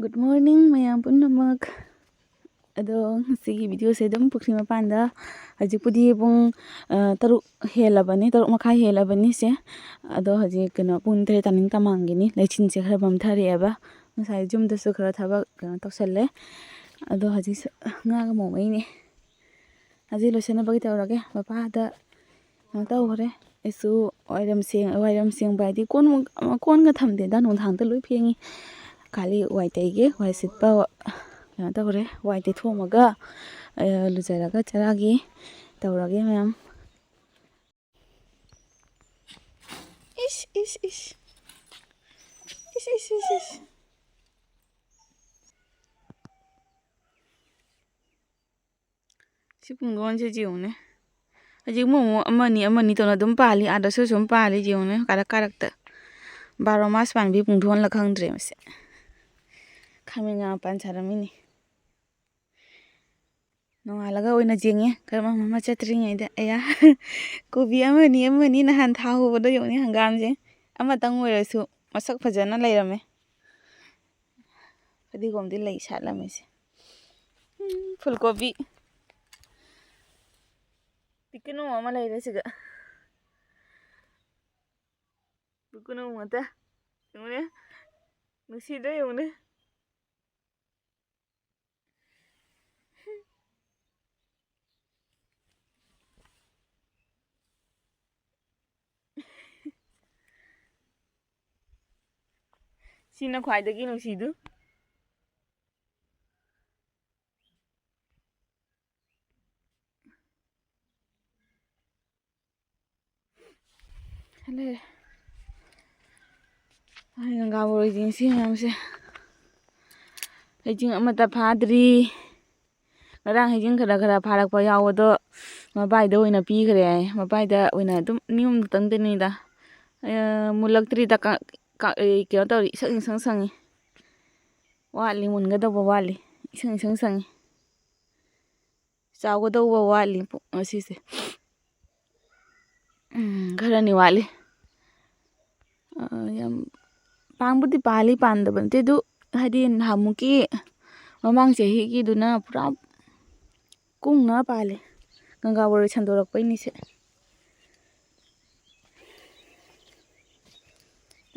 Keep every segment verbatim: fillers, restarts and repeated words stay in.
Good morning, ꯃꯌꯥꯝ ꯄꯨꯝꯅꯃꯛ꯫ ꯑꯗꯣ, ꯉꯁꯤꯒꯤ videoꯁꯦ ꯑꯗꯨꯝ ꯄꯨꯈ꯭ꯔꯤ ꯃꯄꯥꯟꯗ, ꯍꯧꯖꯤꯛꯄꯨꯗꯤ ꯄꯨꯡ, ꯑ, ꯇꯔꯨꯛ ꯍꯦꯜꯂꯕꯅꯤ, ꯇꯔꯨꯛ ꯃꯈꯥꯏ ꯍꯦꯜꯂꯕꯅꯤ ꯁꯦ꯫ ꯑꯗꯣ ꯍꯧꯖꯤꯛ ꯀꯩꯅꯣ, ꯄꯨꯡ ꯇꯔꯦꯠ ꯇꯥꯅꯤꯡ ꯇꯃꯥꯡꯒꯤꯅꯤ, ꯂꯩꯆꯤꯟꯁꯦ ꯈꯔ ꯃꯝꯊꯔꯛꯑꯦꯕ꯫ ꯉꯁꯥꯏ ꯌꯨꯝꯗꯁꯨ ꯈꯔ ꯊꯕꯛ ꯀꯩꯅꯣ ꯇꯧꯁꯜꯂꯦ꯫ ꯑꯗꯣ ꯍꯧꯖꯤꯛ ꯉꯥꯒ ꯃꯣꯃꯩꯅꯦ꯫ ꯍꯧꯖꯤꯛ ꯂꯣꯏꯁꯤꯟꯅꯕꯒꯤ ꯇꯧꯔꯒꯦ꯫ ꯃꯄꯥꯗ ꯀꯩꯅꯣ ꯇꯧꯈ꯭ꯔꯦ꯫ ꯑꯩꯁꯨ ꯋꯥꯏꯔꯝ ꯁꯦꯡ-, ꯋꯥꯏꯔꯝ ꯁꯦꯡꯕ ꯍꯥꯏꯗꯤ ꯀꯣꯟ, ꯀꯣꯟꯒ ꯊꯝꯗꯦꯗ, ꯅꯨꯡꯗꯥꯡꯗ ꯂꯣꯏ ꯐꯦꯡꯉꯤ꯫ ꯈꯥꯂꯤ ꯋꯥꯏ ꯇꯩꯒꯦ, ꯋꯥꯏ ꯁꯤꯠꯄ ꯀꯩꯅꯣ ꯇꯧꯔꯦ꯫ ꯋꯥꯏ ꯇꯩꯊꯣꯛꯑꯝꯃꯒ, ꯑ, ꯂꯨꯖꯔꯒ ꯆꯔꯥꯒꯤ ꯇꯧꯔꯒꯦ ꯃꯌꯥꯝ꯫ ꯏꯁ, ꯏꯁ, ꯏꯁ꯫ ꯏꯁ, ꯏꯁ, ꯏꯁ, ꯏꯁ꯫ ꯁꯤ ꯄꯨꯡꯗꯣꯟꯁꯦ ꯌꯦꯡꯉꯨꯅꯦ꯫ ꯍꯧꯖꯤꯛ ꯑꯃꯨꯛ, ꯑꯃꯨꯛ ꯑꯃꯅꯤ, ꯑꯃꯅꯤ ꯇꯧꯅ ꯑꯗꯨꯝ ꯄꯥꯜꯂꯤ꯫ ꯑꯥꯗꯁꯨ ꯁꯨꯝ ꯄꯥꯜꯂꯤ꯫ ꯌꯦꯡꯉꯨꯅꯦ, ꯀꯥꯔꯛ ꯀꯥꯔꯛꯇ꯫ ꯕꯥꯔꯣ ꯃꯥꯁ ꯄꯥꯟꯕꯤ ꯄꯨꯡꯗꯣꯟꯂ ꯈꯪꯗ꯭ꯔꯦ ꯃꯁꯦ꯫ ꯈꯥꯃꯦꯟꯒ ꯃꯄꯥꯟ ꯁꯥꯔꯝꯃꯤꯅꯦ꯫ ꯅꯣꯡꯉꯥꯜꯂꯒ ꯑꯣꯏꯅ ꯌꯦꯡꯉꯦ, ꯀꯔꯝꯕ ꯑꯃ ꯆꯠꯇ꯭ꯔꯤꯉꯩꯗ꯫ ꯑꯌꯥ, ꯀꯣꯕꯤ ꯑꯃꯅꯤ, ꯑꯃꯅꯤ ꯅꯍꯥꯟ ꯊꯥꯍꯧꯕꯗꯣ ꯌꯦꯡꯉꯨꯅꯦ, ꯍꯪꯒꯥꯝꯁꯦ꯫ ꯑꯃꯇꯪ ꯑꯣꯏꯔꯁꯨ ꯃꯁꯛ ꯐꯖꯅ ꯂꯩꯔꯝꯃꯦ꯫ ꯐꯗꯤꯒꯣꯝꯗꯤ ꯂꯩ ꯁꯥꯠꯂꯝꯃꯤꯁꯦ꯫ ꯎꯝ, ꯐꯨꯜ ꯀꯣꯕꯤ꯫ ꯇꯤꯛꯀꯅꯨ ꯑꯃ ꯂꯩꯔꯦ ꯁꯤꯒ꯫ ꯇꯤꯛꯀꯅꯨ ꯉꯥꯛꯇ꯫ ꯌꯦꯡꯉꯨꯅꯦ꯫ ꯅꯨꯡꯁꯤꯗ꯭ꯔꯥ ꯌꯦꯡꯉꯨꯅꯦ꯫ ꯁꯤꯅ ꯈ꯭ꯋꯥꯏꯗꯒꯤ ꯅꯨꯡꯁꯤꯗꯨ꯫ ꯂꯩꯔꯦ꯫ ꯑꯩ ꯒꯪꯒꯥ ꯕꯣꯔꯣꯏꯁꯤꯡ ꯁꯤ ꯃꯌꯥꯝꯁꯦ꯫ ꯍꯩꯖꯤꯡ ꯑꯃꯠꯇ ꯐꯥꯗ꯭ꯔꯤ꯫ ꯉꯔꯥꯡ ꯍꯩꯖꯤꯡ ꯈꯔ ꯈꯔ ꯐꯥꯔꯛꯄ ꯌꯥꯎꯕꯗꯣ ꯃꯕꯥꯏꯗ ꯑꯣꯏꯅ ꯄꯤꯈ꯭ꯔꯦ ꯍꯥꯏ꯫ ꯃꯕꯥꯏꯗ ꯑꯣꯏꯅ ꯑꯗꯨꯝ ꯑꯅꯤ ꯑꯍꯨꯝ ꯈꯛꯇꯪꯗꯅꯤꯗ꯫ ꯑ, ꯃꯨꯜꯂꯛꯇ꯭ꯔꯤꯗ ꯀ-, ꯀ-, ꯑꯦ, ꯀꯩꯅꯣ ꯇꯧꯔꯤ, ꯏꯁꯪ ꯏꯁꯪ ꯁꯪꯉꯤ꯫ ꯋꯥꯠꯂꯤ, ꯃꯨꯟꯒꯗꯧꯕ ꯋꯥꯠꯂꯤ꯫ ꯏꯁꯪ ꯏꯁꯪ ꯁꯪꯉꯤ꯫ ꯆꯥꯎꯒꯗꯧꯕ ꯋꯥꯠꯂꯤ ꯄꯨ-, ꯉꯁꯤꯁꯦ꯫ ꯎꯝ, ꯈꯔꯅꯤ ꯋꯥꯠꯂꯤ꯫ ꯑ, ꯌꯥꯝ ꯄꯥꯟꯕꯨꯗꯤ ꯄꯥꯜꯂꯤ, ꯄꯥꯟꯗꯕ ꯅꯠꯇꯦ, ꯑꯗꯨ ꯍꯥꯏꯗꯤ ꯅꯍꯥꯟꯃꯨꯛꯀꯤ, ꯃꯃꯥꯡ ꯆꯍꯤꯒꯤꯗꯨꯅ ꯄꯨꯔꯥ ꯀꯨꯡꯅ ꯄꯥꯜꯂꯦ꯫ ꯒꯪꯒꯥ ꯕꯣꯔꯣꯏ ꯁꯟꯗꯣꯔꯛꯄꯩꯅꯤꯁꯦ꯫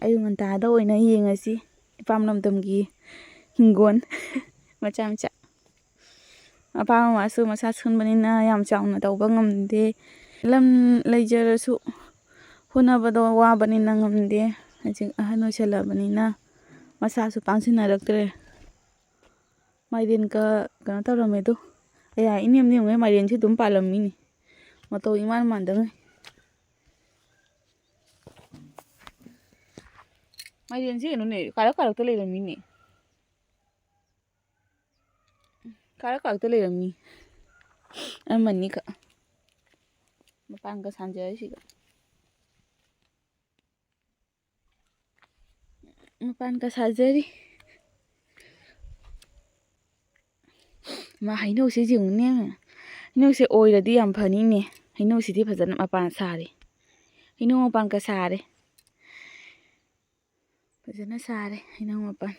ꯑꯌꯨꯛ ꯉꯟꯇꯥꯗ ꯑꯣꯏꯅ ꯌꯦꯡꯉꯁꯤ ꯏꯄꯥꯝ ꯂꯝꯗꯝꯒꯤ ꯍꯤꯡꯒꯣꯜ ꯃꯆꯥ ꯃꯆꯥ꯫ ꯃꯄꯥ ꯃꯃꯥꯁꯨ ꯃꯁꯥ ꯁꯣꯟꯕꯅꯤꯅ ꯌꯥꯝ ꯆꯥꯎꯅ ꯇꯧꯕ ꯉꯝꯗꯦ꯫ ꯂꯝ ꯂꯩꯖꯔꯁꯨ ꯍꯣꯠꯅꯕꯗꯣ ꯋꯥꯕꯅꯤꯅ ꯉꯝꯗꯦ꯫ ꯍꯧꯖꯤꯛ ꯑꯍꯟ ꯑꯣꯏꯁꯜꯂꯕꯅꯤꯅ ꯃꯁꯥꯁꯨ ꯄꯥꯡꯁꯤꯟꯅꯔꯛꯇ꯭ꯔꯦ꯫ ꯃꯥꯏꯔꯦꯟꯒ ꯀꯩꯅꯣ ꯇꯧꯔꯝꯃꯦ ꯑꯗꯣ꯫ ꯑꯌꯥ, ꯏꯅꯦꯝ ꯅꯦꯝꯉꯩ ꯃꯥꯏꯔꯦꯟꯁꯤ ꯑꯗꯨꯝ ꯄꯥꯜꯂꯝꯃꯤꯅꯦ꯫ ꯃꯇꯧ ꯏꯃꯥꯟ ꯃꯥꯟꯗꯉꯩ꯫ ꯃꯥꯏꯔꯦꯟꯁꯤ ꯀꯩꯅꯣꯅꯦ, ꯀꯥꯔꯛ ꯀꯥꯔꯛꯇ ꯂꯩꯔꯝꯃꯤꯅꯦ꯫ ꯀꯥꯔꯛ ꯀꯥꯔꯛꯇ ꯂꯩꯔꯝꯃꯤ꯫ ꯑꯃꯅꯤꯈꯛ꯫ ꯃꯄꯥꯟꯒ ꯁꯥꯟꯖꯔꯤꯁꯤꯒ꯫ ꯃꯄꯥꯟꯒ ꯁꯥꯖꯔꯤ꯫ ꯃꯥ ꯍꯩꯅꯧꯁꯦ ꯌꯦꯡꯉꯨꯅꯦ꯫ ꯍꯩꯅꯧꯁꯦ ꯑꯣꯏꯔꯗꯤ ꯌꯥꯝ ꯐꯅꯤꯅꯦ꯫ ꯍꯩꯅꯧꯁꯤꯗꯤ ꯐꯖꯅ ꯃꯄꯥꯟ ꯁꯥꯔꯦ꯫ ꯍꯩꯅꯧ ꯃꯄꯥꯟꯒ ꯁꯥꯔꯦ꯫ ꯐꯖꯅ ꯁꯥꯔꯦ ꯍꯩꯅꯧ ꯃꯄꯥꯟ꯫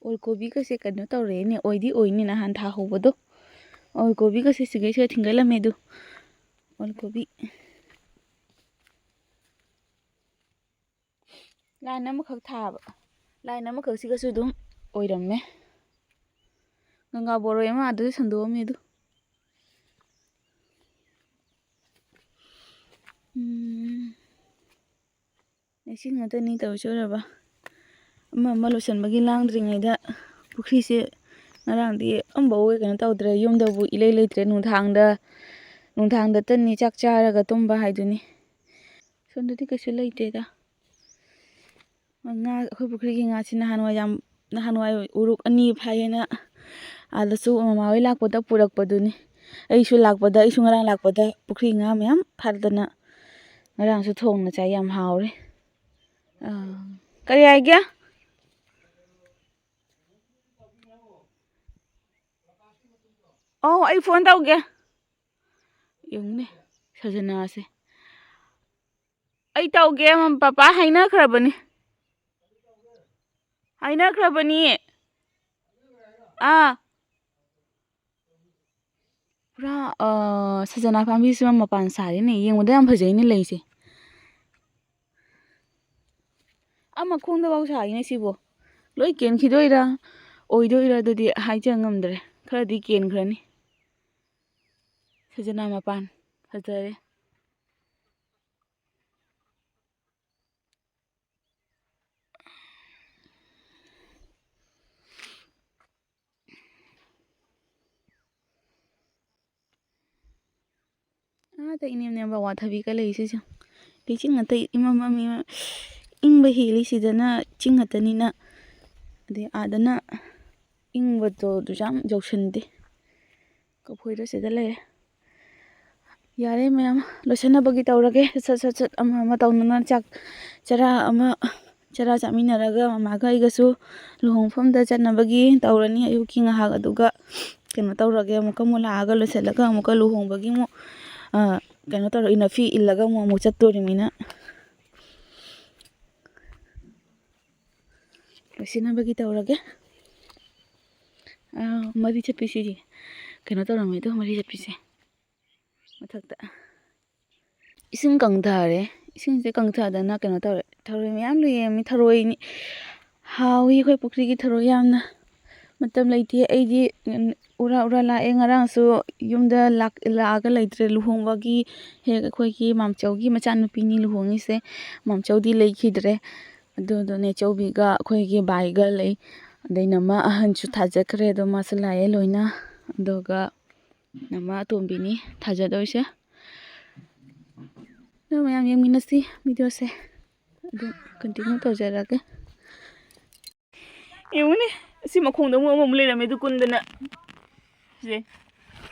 ꯑꯣꯜ ꯀꯣꯕꯤꯒꯁꯦ ꯀꯩꯅꯣ ꯇꯧꯔꯦꯅꯦ, ꯑꯣꯏꯗꯤ ꯑꯣꯏꯅꯤ ꯅꯍꯥꯟ ꯊꯥꯍꯧꯕꯗꯣ꯫ ꯑꯣꯜ ꯀꯣꯕꯤꯒꯁꯦ ꯁꯤꯒꯩꯁꯤꯗ ꯊꯤꯡꯒꯠꯂꯝꯃꯦ ꯑꯗꯨ꯫ ꯑꯣꯜ ꯀꯣꯕꯤ꯫ ꯂꯥꯏꯟ ꯑꯃꯈꯛ ꯊꯥꯕ꯫ ꯂꯥꯏꯟ ꯑꯃꯈꯛꯁꯤꯒꯁꯨ ꯑꯗꯨꯝ ꯑꯣꯏꯔꯝꯃꯦ꯫ ꯒꯪꯒꯥ ꯕꯣꯔꯣꯏ ꯑꯃ ꯑꯗꯨꯗ ꯁꯟꯗꯣꯛꯑꯝꯃꯦ ꯑꯗꯨ꯫ ꯎꯝ꯫ ꯂꯩꯆꯤꯜ ꯉꯥꯛꯇꯅꯤ ꯇꯧꯔꯤꯁꯦ ꯑꯣꯏꯔꯕ꯫ ꯑꯃ ꯑꯃ ꯂꯣꯏꯁꯤꯟꯕꯒꯤ ꯂꯥꯡꯗ꯭ꯔꯤꯉꯩꯗ ꯄꯨꯈ꯭ꯔꯤꯁꯦ ꯉꯔꯥꯡꯗꯤ ꯑꯝꯐꯥꯎ ꯀꯩꯅꯣ ꯇꯧꯗ꯭ꯔꯦ, ꯌꯨꯝꯗꯕꯨ ꯏꯂꯩ ꯂꯩꯇ꯭ꯔꯦ꯫ ꯅꯨꯡꯗꯥꯡꯗ, ꯅꯨꯡꯗꯥꯡꯗꯇꯅꯤ ꯆꯥꯛ ꯆꯥꯔꯒ ꯇꯨꯝꯕ ꯍꯥꯏꯗꯨꯅꯤ꯫ ꯁꯣꯝꯗꯗꯤ ꯀꯩꯁꯨ ꯂꯩꯇꯦꯗ꯫ ꯉꯥ, ꯑꯩꯈꯣꯏ ꯄꯨꯈ꯭ꯔꯤꯒꯤ ꯉꯥꯁꯤ ꯅꯍꯥꯟꯋꯥꯏ ꯌꯥꯝ, ꯅꯍꯥꯟꯋꯥꯏ ꯎꯔꯨꯛ ꯑꯅꯤ ꯐꯥꯏꯌꯦꯅ ꯑꯥꯗꯁꯨ ꯃꯃꯥ ꯍꯣꯏ ꯂꯥꯛꯄꯗ ꯄꯨꯔꯛꯄꯗꯨꯅꯤ꯫ ꯑꯩꯁꯨ ꯂꯥꯛꯄꯗ, ꯑꯩꯁꯨ ꯉꯔꯥꯡ ꯂꯥꯛꯄꯗ ꯄꯨꯈ꯭ꯔꯤ ꯉꯥ ꯃꯌꯥꯝ ꯐꯥꯗꯅ ꯉꯔꯥꯡꯁꯨ ꯊꯣꯡꯅ ꯆꯥꯏ, ꯌꯥꯝ ꯍꯥꯎꯔꯦ꯫ ꯑꯥ, ꯀꯔꯤ ꯍꯥꯏꯒꯦ? ꯑꯧ, ꯑꯩ ꯐꯣꯟ ꯇꯧꯒꯦ꯫ ꯌꯦꯡꯉꯨꯅꯦ, ꯁꯖꯅꯥꯁꯦ꯫ ꯑꯩ ꯇꯧꯒꯦ, ꯄꯄꯥ ꯍꯥꯏꯅꯈ꯭ꯔꯕꯅꯤ꯫ ꯍꯥꯏꯅꯈ꯭ꯔꯕꯅꯤ꯫ ꯑꯥ꯫ ꯄꯨꯔꯥ, ꯑ, ꯁꯖꯅꯥ ꯄꯥꯝꯕꯤꯁꯤꯃ ꯃꯄꯥꯟ ꯁꯥꯔꯤꯅꯦ꯫ ꯌꯦꯡꯕꯗ ꯌꯥꯝ ꯐꯖꯩꯅꯦ ꯂꯩꯁꯦ꯫ ꯑꯥ ꯃꯈꯣꯡꯗꯐꯥꯎ ꯁꯥꯔꯤꯅꯦ ꯁꯤꯕꯣ꯫ ꯂꯣꯏ ꯀꯦꯟꯈꯤꯗꯣꯏꯔꯥ, ꯑꯣꯏꯗꯣꯏꯔꯥ, ꯑꯗꯨꯗꯤ ꯍꯥꯏꯖ ꯉꯝꯗ꯭ꯔꯦ꯫ ꯈꯔꯗꯤ ꯀꯦꯟꯈ꯭ꯔꯅꯤ꯫ ꯁꯖꯅꯥ ꯃꯄꯥꯟ ꯐꯖꯔꯦ꯫ ꯑꯥꯗ ꯏꯅꯦꯝ ꯅꯦꯝꯕ ꯑꯋꯥꯊꯕꯤꯒ ꯂꯩꯁꯤꯁꯨ꯫ ꯂꯩꯆꯤꯟ ꯉꯥꯛꯇ ꯏꯃꯝ ꯃꯝꯃꯤ, ꯏꯪꯕ ꯍꯦꯜꯂꯤ ꯁꯤꯗꯅ ꯆꯤꯡ ꯉꯥꯛꯇꯅꯤꯅ꯫ ꯑꯗꯩ ꯑꯥꯗꯅ ꯏꯪꯕꯗꯣ ꯑꯗꯨꯁꯨ ꯌꯥꯝ ꯌꯧꯁꯟꯗꯦ꯫ ꯀꯐꯣꯏꯗꯣ ꯁꯤꯗ ꯂꯩꯔꯦ꯫ ꯌꯥꯔꯦ ꯃꯌꯥꯝ, ꯂꯣꯏꯁꯤꯟꯅꯕꯒꯤ ꯇꯧꯔꯒꯦ꯫ ꯁꯠ ꯁꯠ ꯁꯠ ꯑꯃ ꯑꯃ ꯇꯧꯅꯅ ꯆꯥꯛ ꯆꯔꯥ ꯑꯃ, ꯆꯔꯥ ꯆꯥꯃꯤꯟꯅꯔꯒ ꯃꯃꯥꯒ ꯑꯩꯒꯁꯨ ꯂꯨꯍꯣꯡꯐꯝꯗ ꯆꯠꯅꯕꯒꯤ ꯇꯧꯔꯅꯤ ꯑꯌꯨꯛꯀꯤ ꯉꯥꯏꯍꯥꯛ꯫ ꯑꯗꯨꯒ ꯀꯩꯅꯣ ꯇꯧꯔꯒꯦ, ꯑꯃꯨꯛꯀ ꯑꯃꯨꯛ ꯂꯥꯛꯑꯒ ꯂꯣꯏꯁꯤꯜꯂꯒ ꯑꯃꯨꯛꯀ ꯂꯨꯍꯣꯡꯕꯒꯤ ꯑꯃꯨꯛ, ꯑ, ꯀꯩꯅꯣ ꯇꯧꯔ, ꯏꯟꯅꯐꯤ ꯏꯜꯂꯒ ꯑꯃꯨꯛ, ꯑꯃꯨꯛ ꯆꯠꯇꯣꯔꯤꯃꯤꯅ꯫ ꯂꯣꯏꯁꯤꯟꯅꯕꯒꯤ ꯇꯧꯔꯒꯦ꯫ ꯑꯥ, ꯃꯔꯤ ꯆꯠꯄꯤꯁꯤꯗꯤ ꯀꯩꯅꯣ ꯇꯧꯔꯝꯃꯦ ꯑꯗꯣ, ꯃꯔꯤ ꯆꯠꯄꯤꯁꯦ ꯃꯊꯛꯇ ꯏꯁꯤꯡ ꯀꯪꯊꯔꯦ꯫ ꯏꯁꯤꯡꯁꯦ ꯀꯪꯊꯗꯅ ꯀꯩꯅꯣ ꯇꯧꯔꯦ, ꯊꯔꯣꯏ ꯃꯌꯥꯝ ꯂꯩꯔꯝꯃꯤ꯫ ꯊꯔꯣꯏꯅꯤ ꯍꯥꯎꯏ ꯑꯩꯈꯣꯏ ꯄꯨꯈ꯭ꯔꯤꯒꯤ ꯊꯔꯣꯏ ꯌꯥꯝꯅ꯫ ꯃꯇꯝ ꯂꯩꯇꯦ ꯑꯩꯗꯤ, ꯎꯝ, ꯎꯔꯥ ꯎꯔꯥ ꯂꯥꯛꯑꯦ꯫ ꯉꯔꯥꯡꯁꯨ ꯌꯨꯝꯗ ꯂꯥꯛ-, ꯂꯥꯛꯑꯒ ꯂꯩꯇ꯭ꯔꯦ꯫ ꯂꯨꯍꯣꯡꯕꯒꯤ ꯍꯦꯛ ꯑꯩꯈꯣꯏꯒꯤ ꯃꯥꯝꯆꯧꯒꯤ ꯃꯆꯥꯅꯨꯄꯤꯅꯤ ꯂꯨꯍꯣꯡꯉꯤꯁꯦ꯫ ꯃꯥꯝꯆꯧꯗꯤ ꯂꯩꯈꯤꯗ꯭ꯔꯦ꯫ ꯑꯗꯨꯗꯨꯅꯦ ꯆꯧꯕꯤꯒ ꯑꯩꯈꯣꯏꯒꯤ ꯕꯥꯏꯒ ꯂꯩ꯫ ꯑꯗꯩ ꯅꯃ ꯑꯍꯟꯁꯨ ꯊꯥꯖꯈ꯭ꯔꯦ, ꯑꯗꯣ ꯃꯥꯁꯨ ꯂꯥꯛꯑꯦ ꯂꯣꯏꯅ꯫ ꯑꯗꯨꯒ ꯅꯃ ꯑꯇꯣꯝꯕꯤꯅꯤ ꯊꯥꯖꯗꯣꯏꯁꯦ꯫ ꯑꯗꯣ ꯃꯌꯥꯝ ꯌꯦꯡꯃꯤꯟꯅꯁꯤ ꯚꯤꯗꯤꯑꯣꯁꯦ꯫ ꯑꯗꯨꯝ ꯀꯟꯇꯤꯅ꯭ꯌꯨ ꯇꯧꯖꯔꯛꯑꯒꯦ꯫ ꯌꯦꯡꯉꯨꯅꯦ, ꯑꯁꯤ ꯃꯈꯣꯡꯗ ꯑꯃꯨꯛ ꯑꯃꯃꯨꯛ ꯂꯩꯔꯝꯃꯦ ꯑꯗꯨ ꯀꯨꯟꯗꯅ꯫ ꯁꯦ꯫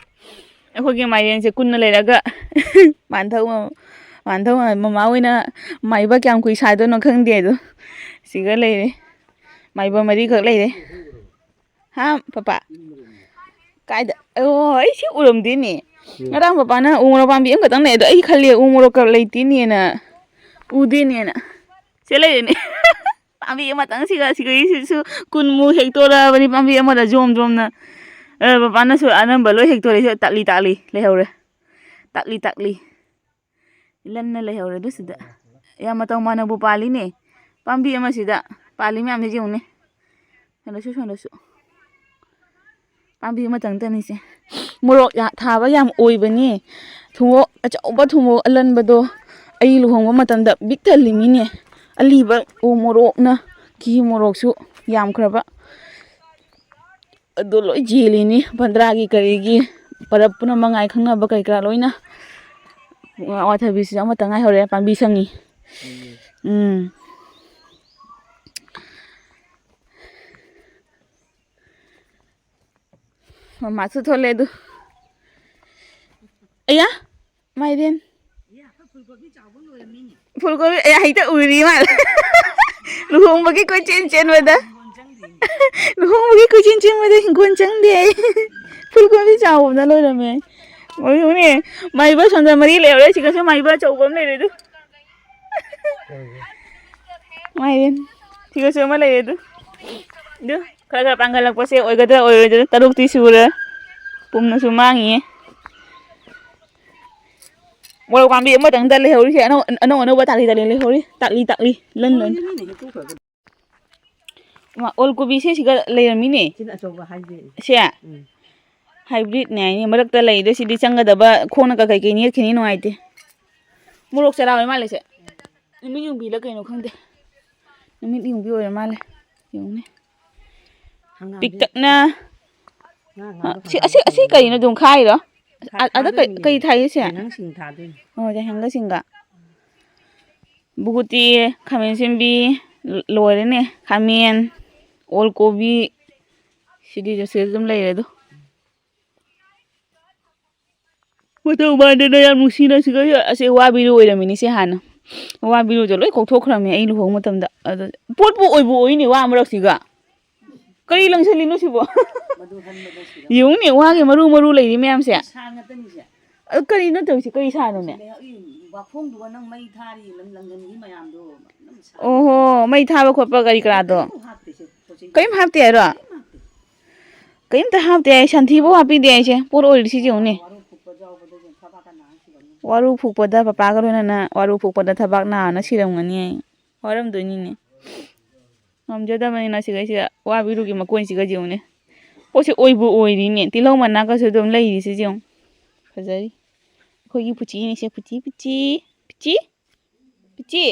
ꯑꯩꯈꯣꯏꯒꯤ ꯃꯥꯏꯔꯦꯟꯁꯦ ꯀꯨꯟꯅ ꯂꯩꯔꯒ ꯃꯥꯟꯊꯧ, ꯃꯥꯟꯊꯧ ꯃꯃꯥ ꯍꯣꯏꯅ ꯃꯥꯏꯕ ꯀꯌꯥꯝ ꯀꯨꯏ ꯁꯥꯗꯣꯏꯅꯣ ꯈꯪꯗꯦ ꯑꯗꯣ꯫ ꯁꯤꯒ ꯂꯩꯔꯦ꯫ ꯃꯥꯏꯕ ꯃꯔꯤꯈꯛ ꯂꯩꯔꯦ꯫ ꯍꯥ, ꯄꯄꯥ? ꯀꯥꯏꯗ? ꯑꯣ, ꯑꯩ ꯁꯤ ꯎꯔꯝꯗꯦꯅꯦ꯫ ꯎꯝ꯫ ꯉꯔꯥꯡ ꯄꯄꯥꯅ ꯎ ꯃꯣꯔꯣꯛ ꯄꯥꯝꯕꯤ ꯑꯃꯈꯛꯇꯪ ꯂꯩ, ꯑꯗꯣ ꯑꯩ ꯈꯜꯂꯦ ꯎ ꯃꯣꯔꯣꯛꯀ ꯂꯩꯇꯦꯅꯦꯅ꯫ ꯎꯗꯦꯅꯦꯅ꯫ ꯁꯤ ꯂꯩꯔꯦꯅꯦ꯫ ꯄꯥꯝꯕꯤ ꯑꯃꯇꯪ ꯁꯤꯒ, ꯁꯤꯒꯩꯁꯤꯁꯨ ꯀꯨꯟꯃꯨꯛ ꯍꯦꯛꯇꯣꯔꯛꯑꯕꯅꯤ, ꯄꯥꯝꯕꯤ ꯑꯃꯗ ꯖꯣꯝ ꯖꯣꯝꯅ꯫ ꯑ, ꯄꯄꯥꯅꯁꯨ ꯑꯅꯝꯕ ꯂꯣꯏ ꯍꯦꯛꯇꯣꯔꯛꯑꯦ꯫ ꯁꯤ ꯇꯥꯛꯂꯤ ꯇꯥꯛꯂꯤ ꯂꯩꯍꯧꯔꯦ꯫ ꯇꯥꯛꯂꯤ ꯇꯥꯛꯂꯤ꯫ ꯏꯂꯟꯅ ꯂꯩꯍꯧꯔꯦ ꯑꯗꯨ ꯁꯤꯗ꯫ ꯌꯥꯝ ꯃꯇꯧ ꯃꯥꯟꯅꯕꯨ ꯄꯥꯜꯂꯤꯅꯦ꯫ ꯄꯥꯝꯕꯤ ꯑꯃꯁꯤꯗ ꯄꯥꯜꯂꯤ ꯃꯌꯥꯝꯁꯦ ꯌꯦꯡꯉꯨꯅꯦ꯫ ꯁꯣꯝꯗꯁꯨ, ꯁꯣꯝꯗꯁꯨ꯫ ꯄꯥꯝꯕꯤ ꯑꯃꯇꯪꯇꯅꯤꯁꯦ꯫ ꯃꯣꯔꯣꯛ ꯌꯥ-, ꯊꯥꯕ ꯌꯥꯝ ꯑꯣꯏꯕꯅꯤ꯫ ꯊꯨꯝꯃꯣꯛ ꯑꯆꯧꯕ, ꯊꯨꯝꯃꯣꯛ ꯑꯂꯟꯕꯗꯣ ꯑꯩ ꯂꯨꯍꯣꯡꯕ ꯃꯇꯝꯗ ꯄꯤꯛ ꯊꯜꯂꯤꯃꯤꯅꯦ꯫ ꯑꯂꯤꯕ ꯎ ꯃꯣꯔꯣꯛꯅ, ꯀꯤ ꯃꯣꯔꯣꯛꯁꯨ ꯌꯥꯝꯈ꯭ꯔꯕ꯫ ꯑꯗꯨ ꯂꯣꯏ ꯌꯦꯜꯂꯤꯅꯤ꯫ ꯕꯟꯗ꯭ꯔꯥꯒꯤ ꯀꯔꯤꯒꯤ ꯄꯔꯕ ꯄꯨꯝꯅꯃꯛ ꯉꯥꯏ ꯈꯪꯅꯕ ꯀꯔꯤ ꯀꯔꯥ ꯂꯣꯏꯅ ꯑꯋꯥꯊꯕꯤꯁꯤꯁꯨ ꯑꯃꯠꯇ ꯉꯥꯏꯍꯧꯔꯦ꯫ ꯄꯥꯝꯕꯤ ꯁꯪꯉꯤ꯫ ꯎꯝ꯫ ꯃꯃꯥꯁꯨ ꯊꯣꯛꯂꯦ ꯑꯗꯨ꯫ ꯑꯌꯥ, ꯃꯥꯏꯔꯦꯟ꯫ ꯐꯨꯜꯀꯣꯕꯤ, ꯑꯌꯥ, ꯍꯦꯛꯇ ꯎꯔꯤ ꯃꯥꯜꯂꯦ꯫ ꯂꯨꯍꯣꯡꯕꯒꯤ ꯀꯣꯏꯆꯦꯟ ꯆꯦꯟꯕꯗ꯫ ꯂꯨꯍꯣꯡꯕꯒꯤ ꯀꯣꯏꯆꯦꯟ ꯆꯦꯟꯕꯗ ꯍꯤꯡꯒꯣꯜ ꯆꯪꯗꯦ ꯑꯩ꯫ ꯐꯨꯜꯀꯣꯕꯤ ꯆꯥꯎꯕꯅ ꯂꯣꯏꯔꯝꯃꯦ꯫ ꯃꯣꯏ ꯎꯅꯦ, ꯃꯥꯏꯕ ꯁꯣꯝꯗ ꯃꯔꯤ ꯂꯩꯍꯧꯔꯦ, ꯁꯤꯒꯁꯨ ꯃꯥꯏꯕ ꯑꯆꯧꯕ ꯑꯃ ꯂꯩꯔꯦ ꯑꯗꯨ꯫ ꯃꯥꯏꯔꯦꯟ꯫ ꯁꯤꯒꯁꯨ ꯑꯃ ꯂꯩꯔꯦ ꯑꯗꯨ꯫ ꯑꯗꯨ ꯈꯔ ꯈꯔ ꯄꯥꯡꯒꯜꯂꯛꯄꯁꯦ ꯑꯣꯏꯒꯗ꯭ꯔꯥ ꯑꯣꯏꯔꯣꯏꯗ꯭ꯔꯥ? ꯇꯔꯨꯛꯇꯤ ꯁꯨꯔꯦ꯫ ꯄꯨꯝꯅꯁꯨ ꯃꯥꯡꯉꯤꯌꯦ꯫ ꯃꯣꯔꯣꯛ ꯄꯥꯝꯕꯤ ꯑꯃꯇꯪꯗ ꯂꯩꯍꯧꯔꯤꯁꯦ ꯑꯅꯧ-, ꯑꯅꯧ ꯑꯅꯧꯕ ꯇꯥꯛꯂꯤ ꯇꯥꯛꯂꯤ ꯂꯩꯍꯧꯔꯤ꯫ ꯇꯥꯛꯂꯤ ꯇꯥꯛꯂꯤ꯫ ꯂꯟ ꯂꯟ꯫ ꯃꯥ, ꯑꯣꯜ ꯀꯣꯕꯤꯁꯦ ꯁꯤꯒ ꯂꯩꯔꯝꯃꯤꯅꯦ꯫ ꯁꯤꯅ ꯑꯆꯧꯕ ꯍꯥꯏꯁꯦ꯫ ꯁꯦ? ꯎꯝ꯫ ꯍꯥꯏꯕ꯭ꯔꯤꯠꯅꯦ ꯍꯥꯏꯅꯦ꯫ ꯃꯔꯛꯇ ꯂꯩꯗꯣ ꯁꯤꯗꯤ ꯆꯪꯒꯗꯕ ꯈꯣꯡꯅ ꯀꯩꯀꯩ ꯅꯦꯠꯈꯤꯅꯤ ꯅꯨꯡꯉꯥꯏꯇꯦ꯫ ꯃꯣꯔꯣꯛ ꯆꯔꯥ ꯑꯣꯏ ꯃꯥꯜꯂꯦ ꯁꯦ꯫ ꯅꯨꯃꯤꯠ ꯌꯨꯡꯕꯤꯔ ꯀꯩꯅꯣ ꯈꯪꯗꯦ꯫ ꯅꯨꯃꯤꯠ ꯌꯨꯡꯕꯤ ꯑꯣꯏꯔ ꯃꯥꯜꯂꯦ꯫ ꯌꯦꯡꯉꯨꯅꯦ꯫ ꯍꯪꯒꯥꯝꯗꯤ ꯄꯤꯛꯇꯛꯅ꯫ ꯉꯥ, ꯉꯥꯗꯣ ꯁꯤ, ꯑꯁꯤ, ꯍꯪꯒꯥꯝꯗꯤ ꯑꯁꯤ ꯀꯩꯅꯣ ꯑꯗꯨꯝ ꯈꯥꯏꯔꯣ? ꯊꯥ-, ꯑꯗ ꯀꯩ, ꯊꯥꯗꯣꯏꯅꯦ꯫ ꯀꯩ ꯊꯥꯏ ꯁꯦ? ꯌꯥꯏꯉꯪ ꯁꯤꯡ ꯊꯥꯗꯣꯏꯅꯦ꯫ ꯑꯣ, ꯌꯥꯏꯉꯪꯒ ꯁꯤꯡꯒ꯫ ꯕꯨꯒꯨꯇꯤ, ꯈꯥꯃꯦꯟ ꯑꯁꯤꯟꯕꯤ, ꯂ-, ꯂꯣꯏꯔꯦꯅꯦ꯫ ꯈꯥꯃꯦꯟ, ꯑꯣꯜ ꯀꯣꯕꯤ, ꯁꯤꯗꯤ ꯁꯤꯗ ꯑꯗꯨꯝ ꯂꯩꯔꯦ ꯑꯗꯣ꯫ ꯃꯇꯧ ꯃꯥꯟꯗꯅ ꯌꯥꯝ ꯅꯨꯡꯁꯤꯅ ꯁꯤꯒ ꯑꯁꯦ ꯋꯥ ꯕꯤꯔꯨ ꯑꯣꯏꯔꯝꯃꯤꯅꯤ ꯁꯦ ꯍꯥꯟꯅ꯫ ꯋꯥ ꯕꯤꯔꯨꯁꯦ ꯂꯣꯏ ꯀꯣꯛꯊꯣꯛꯈ꯭ꯔꯕꯅꯦ ꯑꯩ ꯂꯨꯍꯣꯡꯕ ꯃꯇꯝꯗ꯫ ꯑꯗ ꯄꯣꯠꯄꯨ ꯑꯣꯏꯕꯨ ꯑꯣꯏꯅꯦ ꯋꯥ ꯃꯔꯛꯁꯤꯒ꯫ ꯀꯔꯤ ꯂꯪꯁꯤꯜꯂꯤꯅꯣ ꯁꯤꯕꯣ? ꯌꯦꯡꯉꯨꯅꯦ ꯋꯥꯒꯤ ꯃꯔꯨ ꯃꯔꯨ ꯂꯩꯔꯤ ꯃꯌꯥꯝꯁꯦ꯫ ꯁꯥ ꯉꯥꯛꯇꯅꯤꯁꯦ꯫ ꯑꯗꯨ ꯀꯔꯤꯅꯣ ꯇꯧꯔꯤꯁꯦ? ꯀꯔꯤ ꯁꯥꯅꯣꯅꯦ? ꯂꯩꯍꯥꯎ ꯌꯦꯡꯉꯤ꯫ ꯋꯥꯈꯣꯡꯗꯨꯒ ꯅꯪ ꯃꯩ ꯊꯥꯔꯤ ꯂꯪ-, ꯂꯪꯒꯟꯒꯤ ꯃꯌꯥꯝꯗꯣ ꯅꯪ ꯁꯥ-, ꯑꯣꯍꯣ, ꯃꯩ ꯊꯥꯕ ꯈꯣꯠꯄ ꯀꯔꯤ ꯀꯔꯥꯗꯣ? ꯀꯔꯤꯝ ꯍꯥꯞꯇꯦ ꯁꯦ, ꯄꯣꯠ ꯆꯩ ꯀꯔꯤꯝ ꯍꯥꯞꯇꯦ ꯍꯥꯏꯔꯣ? ꯀꯔꯤꯝ ꯍꯥꯞꯇꯦ꯫ ꯀꯔꯤꯝꯇ ꯍꯥꯞꯇꯦ ꯍꯥꯏ, ꯁꯟꯊꯤꯕꯨ ꯍꯥꯞꯄꯤꯗꯦ ꯍꯥꯏꯁꯦ꯫ ꯄꯣꯠ ꯑꯣꯏꯔꯤꯁꯤ ꯌꯦꯡꯉꯨꯅꯦ꯫ ꯋꯥꯔꯨ ꯐꯨꯛꯄꯗ ꯌꯥꯎꯕꯗ ꯌꯦꯡꯉꯨ, ꯊꯕꯥꯛꯀ ꯅꯥꯔ ꯁꯤꯔꯝꯅꯤ꯫ ꯋꯥꯔꯨ ꯐꯨꯛꯄꯗ ꯄꯄꯥꯒ ꯂꯣꯏꯅꯅ ꯋꯥꯔꯨ ꯐꯨꯛꯄꯗ ꯊꯕꯥꯛ ꯅꯥꯅ ꯁꯤꯔꯝꯒꯅꯤ ꯑꯩ꯫ ꯋꯥꯔꯝꯗꯣꯏꯅꯤꯅꯦ꯫ ꯉꯝꯖꯗꯕꯅꯤꯅ ꯁꯤꯒꯩꯁꯤꯗ ꯋꯥꯕꯤꯔꯨꯒꯤ ꯃꯀꯣꯟꯁꯤꯒ ꯌꯦꯡꯉꯨꯅꯦ꯫ ꯄꯣꯠꯁꯦ ꯑꯣꯏꯕꯨ ꯑꯣꯏꯔꯤꯅꯦ꯫ ꯇꯤꯜꯍꯧ ꯃꯅꯥꯒꯁꯨ ꯑꯗꯨꯝ ꯂꯩꯔꯤꯁꯤ ꯌꯦꯡꯉꯨ꯫ ꯐꯖꯔꯤ꯫ ꯑꯩꯈꯣꯏꯒꯤ ꯄꯨꯆꯤꯅꯤꯁꯦ, ꯄꯨꯆꯤ, ꯄꯨꯆꯤ, ꯄꯨꯆꯤ, ꯄꯨꯆꯤ꯫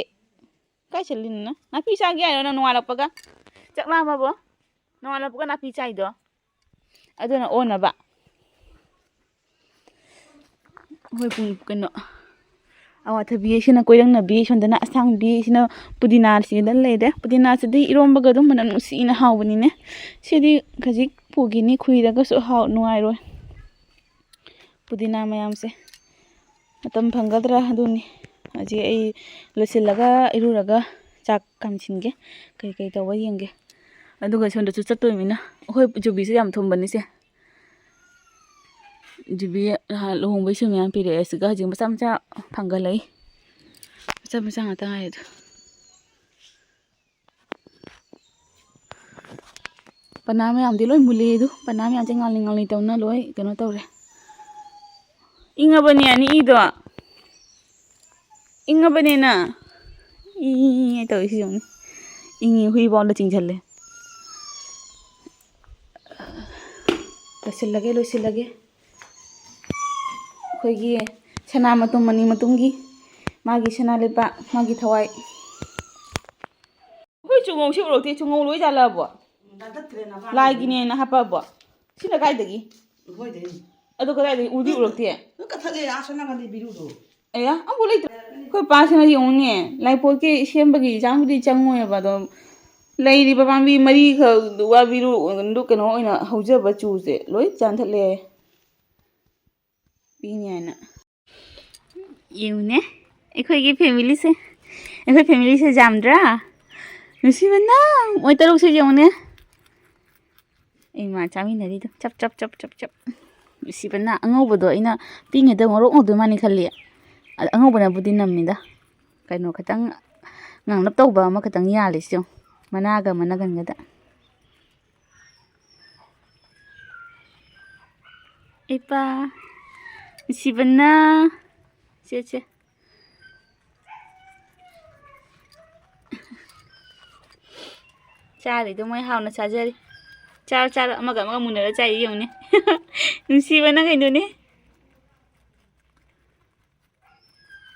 ꯀꯥꯏ ꯆꯠꯂꯤꯅꯣ ꯅꯪ? ꯅꯥꯄꯤ ꯆꯥꯒꯦ ꯍꯥꯏꯔꯣ ꯅꯪ ꯅꯣꯡꯉꯥꯜꯂꯛꯄꯒ? ꯆꯥꯛ ꯂꯥꯝꯃꯕꯣ? ꯅꯣꯡꯉꯥꯜꯂꯛꯄꯒ ꯅꯥꯄꯤ ꯆꯥꯏꯗꯣ? ꯑꯗꯨꯅ ꯑꯣꯟꯅꯕ꯫ ꯑꯩꯈꯣꯏ ꯄꯨꯡ ꯀꯩꯅꯣ, ꯑꯋꯥꯊꯕꯤ ꯁꯤꯅ ꯀꯣꯏꯔꯪꯅꯕꯤ, ꯁꯣꯝꯗꯅ ꯑꯁꯥꯡꯕꯤ, ꯁꯤꯅ ꯄꯨꯗꯤꯅꯥꯁꯤꯗ ꯂꯩꯔꯦ꯫ ꯄꯨꯗꯤꯅꯥꯁꯤꯗꯤ ꯏꯔꯣꯝꯕꯒ ꯑꯗꯨꯝ ꯃꯅꯝ ꯅꯨꯡꯁꯤꯅ ꯍꯥꯎꯕꯅꯤꯅꯦ꯫ ꯁꯤꯗꯤ ꯈꯖꯤꯛ ꯄꯨꯈꯤꯅꯤ, ꯈꯨꯏꯔꯒꯁꯨ ꯍꯥꯎ ꯅꯨꯡꯉꯥꯏꯔꯣꯏ꯫ ꯄꯨꯗꯤꯅꯥ ꯃꯌꯥꯝꯁꯦ꯫ ꯃꯇꯝ ꯐꯪꯒꯗ꯭ꯔꯥ ꯑꯗꯨꯅꯤ꯫ ꯍꯧꯖꯤꯛ ꯑꯩ ꯂꯣꯏꯁꯤꯜꯂꯒ ꯏꯔꯨꯔꯒ ꯆꯥꯛ ꯀꯥꯝꯁꯤꯟꯒꯦ꯫ ꯀꯩ ꯀꯩ ꯇꯧꯕ ꯌꯦꯡꯒꯦ꯫ ꯑꯗꯨꯒ ꯁꯣꯝꯗꯁꯨ ꯆꯠꯇꯣꯏꯃꯤꯅ꯫ ꯑꯩꯈꯣꯏ ꯌꯨꯕꯤꯁꯦ ꯌꯥꯝ ꯊꯨꯝꯕꯅꯤꯁꯦ꯫ ꯌꯨꯕꯤ ꯅꯍꯥꯟ ꯂꯨꯍꯣꯡꯕꯩꯁꯨ ꯃꯌꯥꯝ ꯄꯤꯔꯛꯑꯦ꯫ ꯁꯤꯒ ꯍꯧꯖꯤꯛ ꯃꯆꯥ ꯃꯆꯥ ꯊꯥꯡꯒꯠꯂꯛꯏ꯫ ꯃꯆꯥ ꯃꯆꯥ ꯉꯥꯛꯇ ꯉꯥꯏꯔꯦ ꯑꯗꯣ꯫ ꯄꯅꯥ ꯃꯌꯥꯝꯗꯤ ꯂꯣꯏ ꯃꯨꯜꯂꯦ ꯑꯗꯨ꯫ ꯄꯅꯥ ꯃꯌꯥꯝꯁꯦ ꯉꯥꯡꯂꯤ ꯉꯥꯡꯂꯤ ꯇꯧꯅ ꯂꯣꯏ ꯀꯩꯅꯣ ꯇꯧꯔꯦ꯫ ꯏꯪꯉꯕꯅꯦ ꯑꯅꯤꯗꯣ꯫ ꯏꯪꯉꯕꯅꯦꯅ꯫ ꯏ ꯇꯧꯔꯤꯁꯤ ꯌꯦꯡꯉꯨꯅꯦ꯫ ꯏꯪꯉꯤ, ꯍꯨꯏꯐꯥꯎꯗ ꯆꯤꯡꯁꯤꯜꯂꯦ꯫ ꯂꯣꯏꯁꯤꯜꯂꯒꯦ, ꯂꯣꯏꯁꯤꯜꯂꯒꯦ꯫ ꯑꯩꯈꯣꯏꯒꯤ ꯁꯅꯥ ꯃꯇꯨꯝ ꯑꯅꯤ ꯃꯇꯨꯝꯒꯤ ꯃꯥꯒꯤ ꯁꯅꯥ ꯂꯩꯄꯥꯛ, ꯃꯥꯒꯤ ꯊꯋꯥꯏ꯫ ꯑꯩꯈꯣꯏ ꯆꯨꯉꯧꯁꯤ ꯎꯔꯛꯇꯦ, ꯆꯨꯉꯧ ꯂꯣꯏ ꯌꯥꯜꯂꯛꯑꯕꯣ? ꯂꯥꯏꯒꯤꯅꯦꯅ ꯍꯥꯞꯄꯛꯑꯕꯣ? ꯁꯤꯅ ꯀꯥꯏꯗꯒꯤ? ꯑꯗꯨ ꯀꯗꯥꯏꯗꯒꯤ ꯎꯗꯤ ꯎꯔꯛꯇꯦ? ꯂꯣꯏ ꯀꯠꯊꯠꯂꯦ, ꯑꯥ ꯁꯣꯝ ꯅꯥꯀꯟꯗꯩ ꯕꯤꯔꯨꯗꯣ꯫ ꯑꯌꯥ, ꯑꯝꯐꯥꯎ ꯂꯩꯇ꯭ꯔꯦ꯫ ꯑꯩꯈꯣꯏ ꯄꯥꯁꯤꯅ ꯌꯦꯡꯉꯨꯅꯦ, ꯂꯥꯏꯄꯣꯠꯀꯤ ꯁꯦꯝꯕꯒꯤ ꯆꯥꯡꯕꯨꯗꯤ ꯆꯪꯉꯣꯏꯕ, ꯑꯗꯣ ꯂꯩꯔꯤꯕ ꯄꯥꯝꯕꯤ ꯃꯔꯤꯈꯛ ꯋꯥ ꯕꯤꯔꯨ ꯀꯩꯅꯣ ꯑꯣꯏꯅ ꯍꯧꯖꯕ ꯆꯨꯁꯦ ꯂꯣꯏ ꯆꯥꯟꯊꯠꯂꯦ꯫ ꯄꯤꯅꯤ ꯍꯥꯏꯅ꯫ ꯌꯦꯡꯉꯨꯅꯦ, ꯑꯩꯈꯣꯏꯒꯤ ꯐꯦꯃꯤꯂꯤꯁꯦ, ꯑꯩꯈꯣꯏ ꯐꯦꯃꯤꯂꯤꯁꯦ ꯌꯥꯝꯗ꯭ꯔꯥ? ꯅꯨꯡꯁꯤꯕꯅ ꯃꯣꯏ ꯇꯔꯨꯛꯁꯦ ꯌꯦꯡꯉꯨꯅꯦ꯫ ꯑꯩ ꯃꯥ ꯆꯥꯃꯤꯟꯅꯔꯤꯗꯣ ꯆꯞ ꯆꯞ ꯆꯞ ꯆꯞ ꯆꯞ꯫ ꯅꯨꯡꯁꯤꯕꯅ ꯑꯉꯧꯕꯗꯣ ꯑꯩꯅ ꯄꯤꯛꯉꯩꯗ ꯉꯧꯔꯣꯛ ꯉꯧꯗꯣꯏ ꯃꯥꯅꯤ ꯈꯜꯂꯤ꯫ ꯑ-, ꯑꯉꯧꯕꯅꯕꯨꯗꯤ ꯅꯝꯃꯤꯗ꯫ ꯀꯩꯅꯣ ꯈꯤꯇꯪ ꯉꯥꯡꯂꯞ ꯇꯧꯕ ꯑꯃ ꯈꯤꯇꯪ ꯌꯥꯜꯂꯤꯁꯤ ꯌꯦꯡꯉꯨ꯫ ꯃꯅꯥꯒ ꯃꯅꯥꯒꯟꯒꯗ꯫ ꯏꯄꯥ, ꯅꯨꯡꯁꯤꯕꯅ꯫ ꯁꯦ, ꯁꯦ꯫ ꯆꯥꯔꯤꯗꯣ ꯃꯣꯏ ꯍꯥꯎꯅ ꯆꯥꯖꯔꯤ꯫ ꯆꯥꯔꯣ, ꯆꯥꯔꯣ, ꯑꯃꯒ ꯑꯃꯒ ꯃꯨꯟꯅꯔ ꯆꯥꯏ ꯌꯦꯡꯉꯨꯅꯦ꯫ ꯅꯨꯡꯁꯤꯕꯅ ꯀꯩꯅꯣꯅꯦ꯫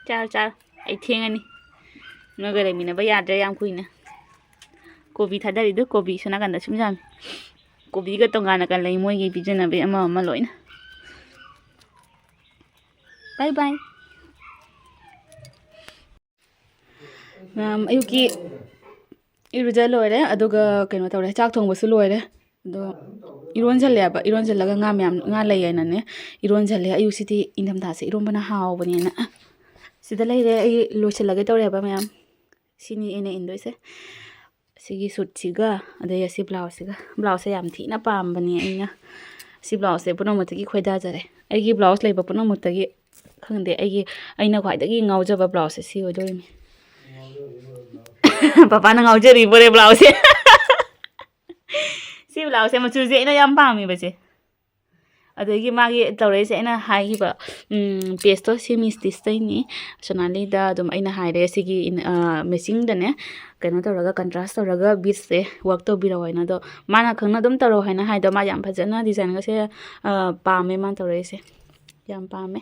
ꯆꯥꯔꯣ, ꯆꯥꯔꯣ꯫ ꯑꯩ ꯊꯦꯡꯉꯅꯤ꯫ ꯅꯣꯏꯒ ꯂꯩꯃꯤꯟꯅꯕ ꯌꯥꯗ꯭ꯔꯦ ꯌꯥꯝ ꯀꯨꯏꯅ꯫ ꯀꯣꯕꯤ ꯊꯥꯗꯔꯤꯗꯣ, ꯀꯣꯕꯤ ꯁꯣꯝ ꯅꯥꯀꯟꯗ ꯁꯨꯝ ꯌꯥꯝꯃꯤ꯫ ꯀꯣꯕꯤꯒ ꯇꯣꯉꯥꯟꯅ ꯀ ꯂꯩ ꯃꯣꯏꯒꯤ ꯄꯤꯖꯅꯕꯤ ꯑꯃ ꯑꯃ ꯂꯣꯏꯅ꯫ Bye bye꯫ ꯃꯌꯥꯝ ꯑꯌꯨꯛꯀꯤ ꯏꯔꯨꯖ ꯂꯣꯏꯔꯦ, ꯑꯗꯨꯒ ꯀꯩꯅꯣ ꯇꯧꯔꯦ, ꯆꯥꯛ ꯊꯣꯡꯕꯁꯨ ꯂꯣꯏꯔꯦ꯫ ꯑꯗꯣ ꯏꯔꯣꯟꯁꯜꯂꯦꯕ, ꯏꯔꯣꯟꯁꯜꯂꯒ ꯉꯥ ꯃꯌꯥꯝ, ꯉꯥ ꯂꯩ ꯍꯥꯏꯅꯅꯦ ꯏꯔꯣꯟꯁꯜꯂꯦ꯫ ꯑꯌꯨꯛꯁꯤꯗꯤ ꯏꯪꯊꯝꯊꯥꯁꯦ ꯏꯔꯣꯟꯕꯅ ꯍꯥꯎꯕꯅꯦꯅ꯫ ꯁꯤꯗ ꯂꯩꯔꯦ, ꯑꯩ ꯂꯣꯏꯁꯤꯜꯂꯒꯦ ꯇꯧꯔꯦꯕ ꯃꯌꯥꯝ꯫ ꯁꯤꯅꯤ ꯑꯩꯅ ꯏꯟꯗꯣꯏꯁꯦ꯫ ꯁꯤꯒꯤ ꯁꯨꯠꯁꯤꯒ, ꯑꯗꯩ ꯑꯁꯤ ꯕ꯭ꯂꯥꯎꯁꯁꯤꯒ꯫ ꯕ꯭ꯂꯥꯎꯁꯁꯦ ꯌꯥꯝ ꯊꯤꯅ ꯄꯥꯝꯕꯅꯦ ꯑꯩꯅ꯫ ꯁꯤ ꯕ꯭ꯂꯥꯎꯁꯁꯦ ꯄꯨꯝꯅꯃꯛꯇꯒꯤ ꯈꯣꯏꯗꯥꯖꯔꯦ꯫ ꯑꯩꯒꯤ ꯕ꯭ꯂꯥꯎꯁ ꯂꯩꯕ ꯄꯨꯝꯅꯃꯛꯇꯒꯤ, ꯈꯪꯗꯦ, ꯑꯩꯒꯤ, ꯑꯩꯅ ꯈ꯭ꯋꯥꯏꯗꯒꯤ ꯉꯥꯎꯖꯕ ꯕ꯭ꯂꯥꯎꯁꯁꯦ ꯁꯤ ꯑꯣꯏꯗꯣꯔꯤꯅꯤ꯫ ꯄꯄꯥꯅ ꯉꯥꯎꯖꯔꯤꯕꯣꯔꯦ ꯕ꯭ꯂꯥꯎꯁꯁꯦ꯫ ꯁꯤ ꯕ꯭ꯂꯥꯎꯁꯁꯦ ꯃꯆꯨꯁꯦ ꯑꯩꯅ ꯌꯥꯝ ꯄꯥꯝꯃꯦꯕꯁꯦ꯫ ꯑꯗꯒꯤ ꯃꯥꯒꯤ ꯇꯧꯔꯛꯏꯁꯦ ꯑꯩꯅ ꯍꯥꯏꯈꯤꯕ, ꯎꯝ, ꯄꯦꯖꯇꯣ ꯁꯤ ꯃꯤꯁ ꯇꯤꯁꯇꯩꯅꯤ꯫ ꯁꯣꯅꯥꯂꯤꯗ ꯑꯗꯨꯝ ꯑꯩꯅ ꯍꯥꯏꯔꯦ ꯁꯤꯒꯤ ꯏꯟ-, ꯑ, ꯃꯦꯆꯤꯟꯗꯅꯦ ꯀꯩꯅꯣ ꯇꯧꯔꯒ, ꯀꯟꯇ꯭ꯔꯥꯁ ꯇꯧꯔꯒ ꯕꯤꯠꯁꯦ ꯋꯥꯔꯛ ꯇꯧꯕꯤꯔꯛꯑꯣ ꯍꯥꯏꯅ꯫ ꯑꯗꯣ ꯃꯥꯅ ꯈꯪꯅ ꯑꯗꯨꯝ ꯇꯧꯔꯛꯑꯣ ꯍꯥꯏꯅ ꯍꯥꯏꯗꯣ, ꯃꯥ ꯌꯥꯝ ꯐꯖꯅ ꯗꯤꯖꯥꯏꯟꯒꯁꯦ, ꯑ, ꯄꯥꯝꯃꯦ ꯃꯥꯅ ꯇꯧꯔꯛꯏꯁꯦ꯫ ꯌꯥꯝ ꯄꯥꯝꯃꯦ꯫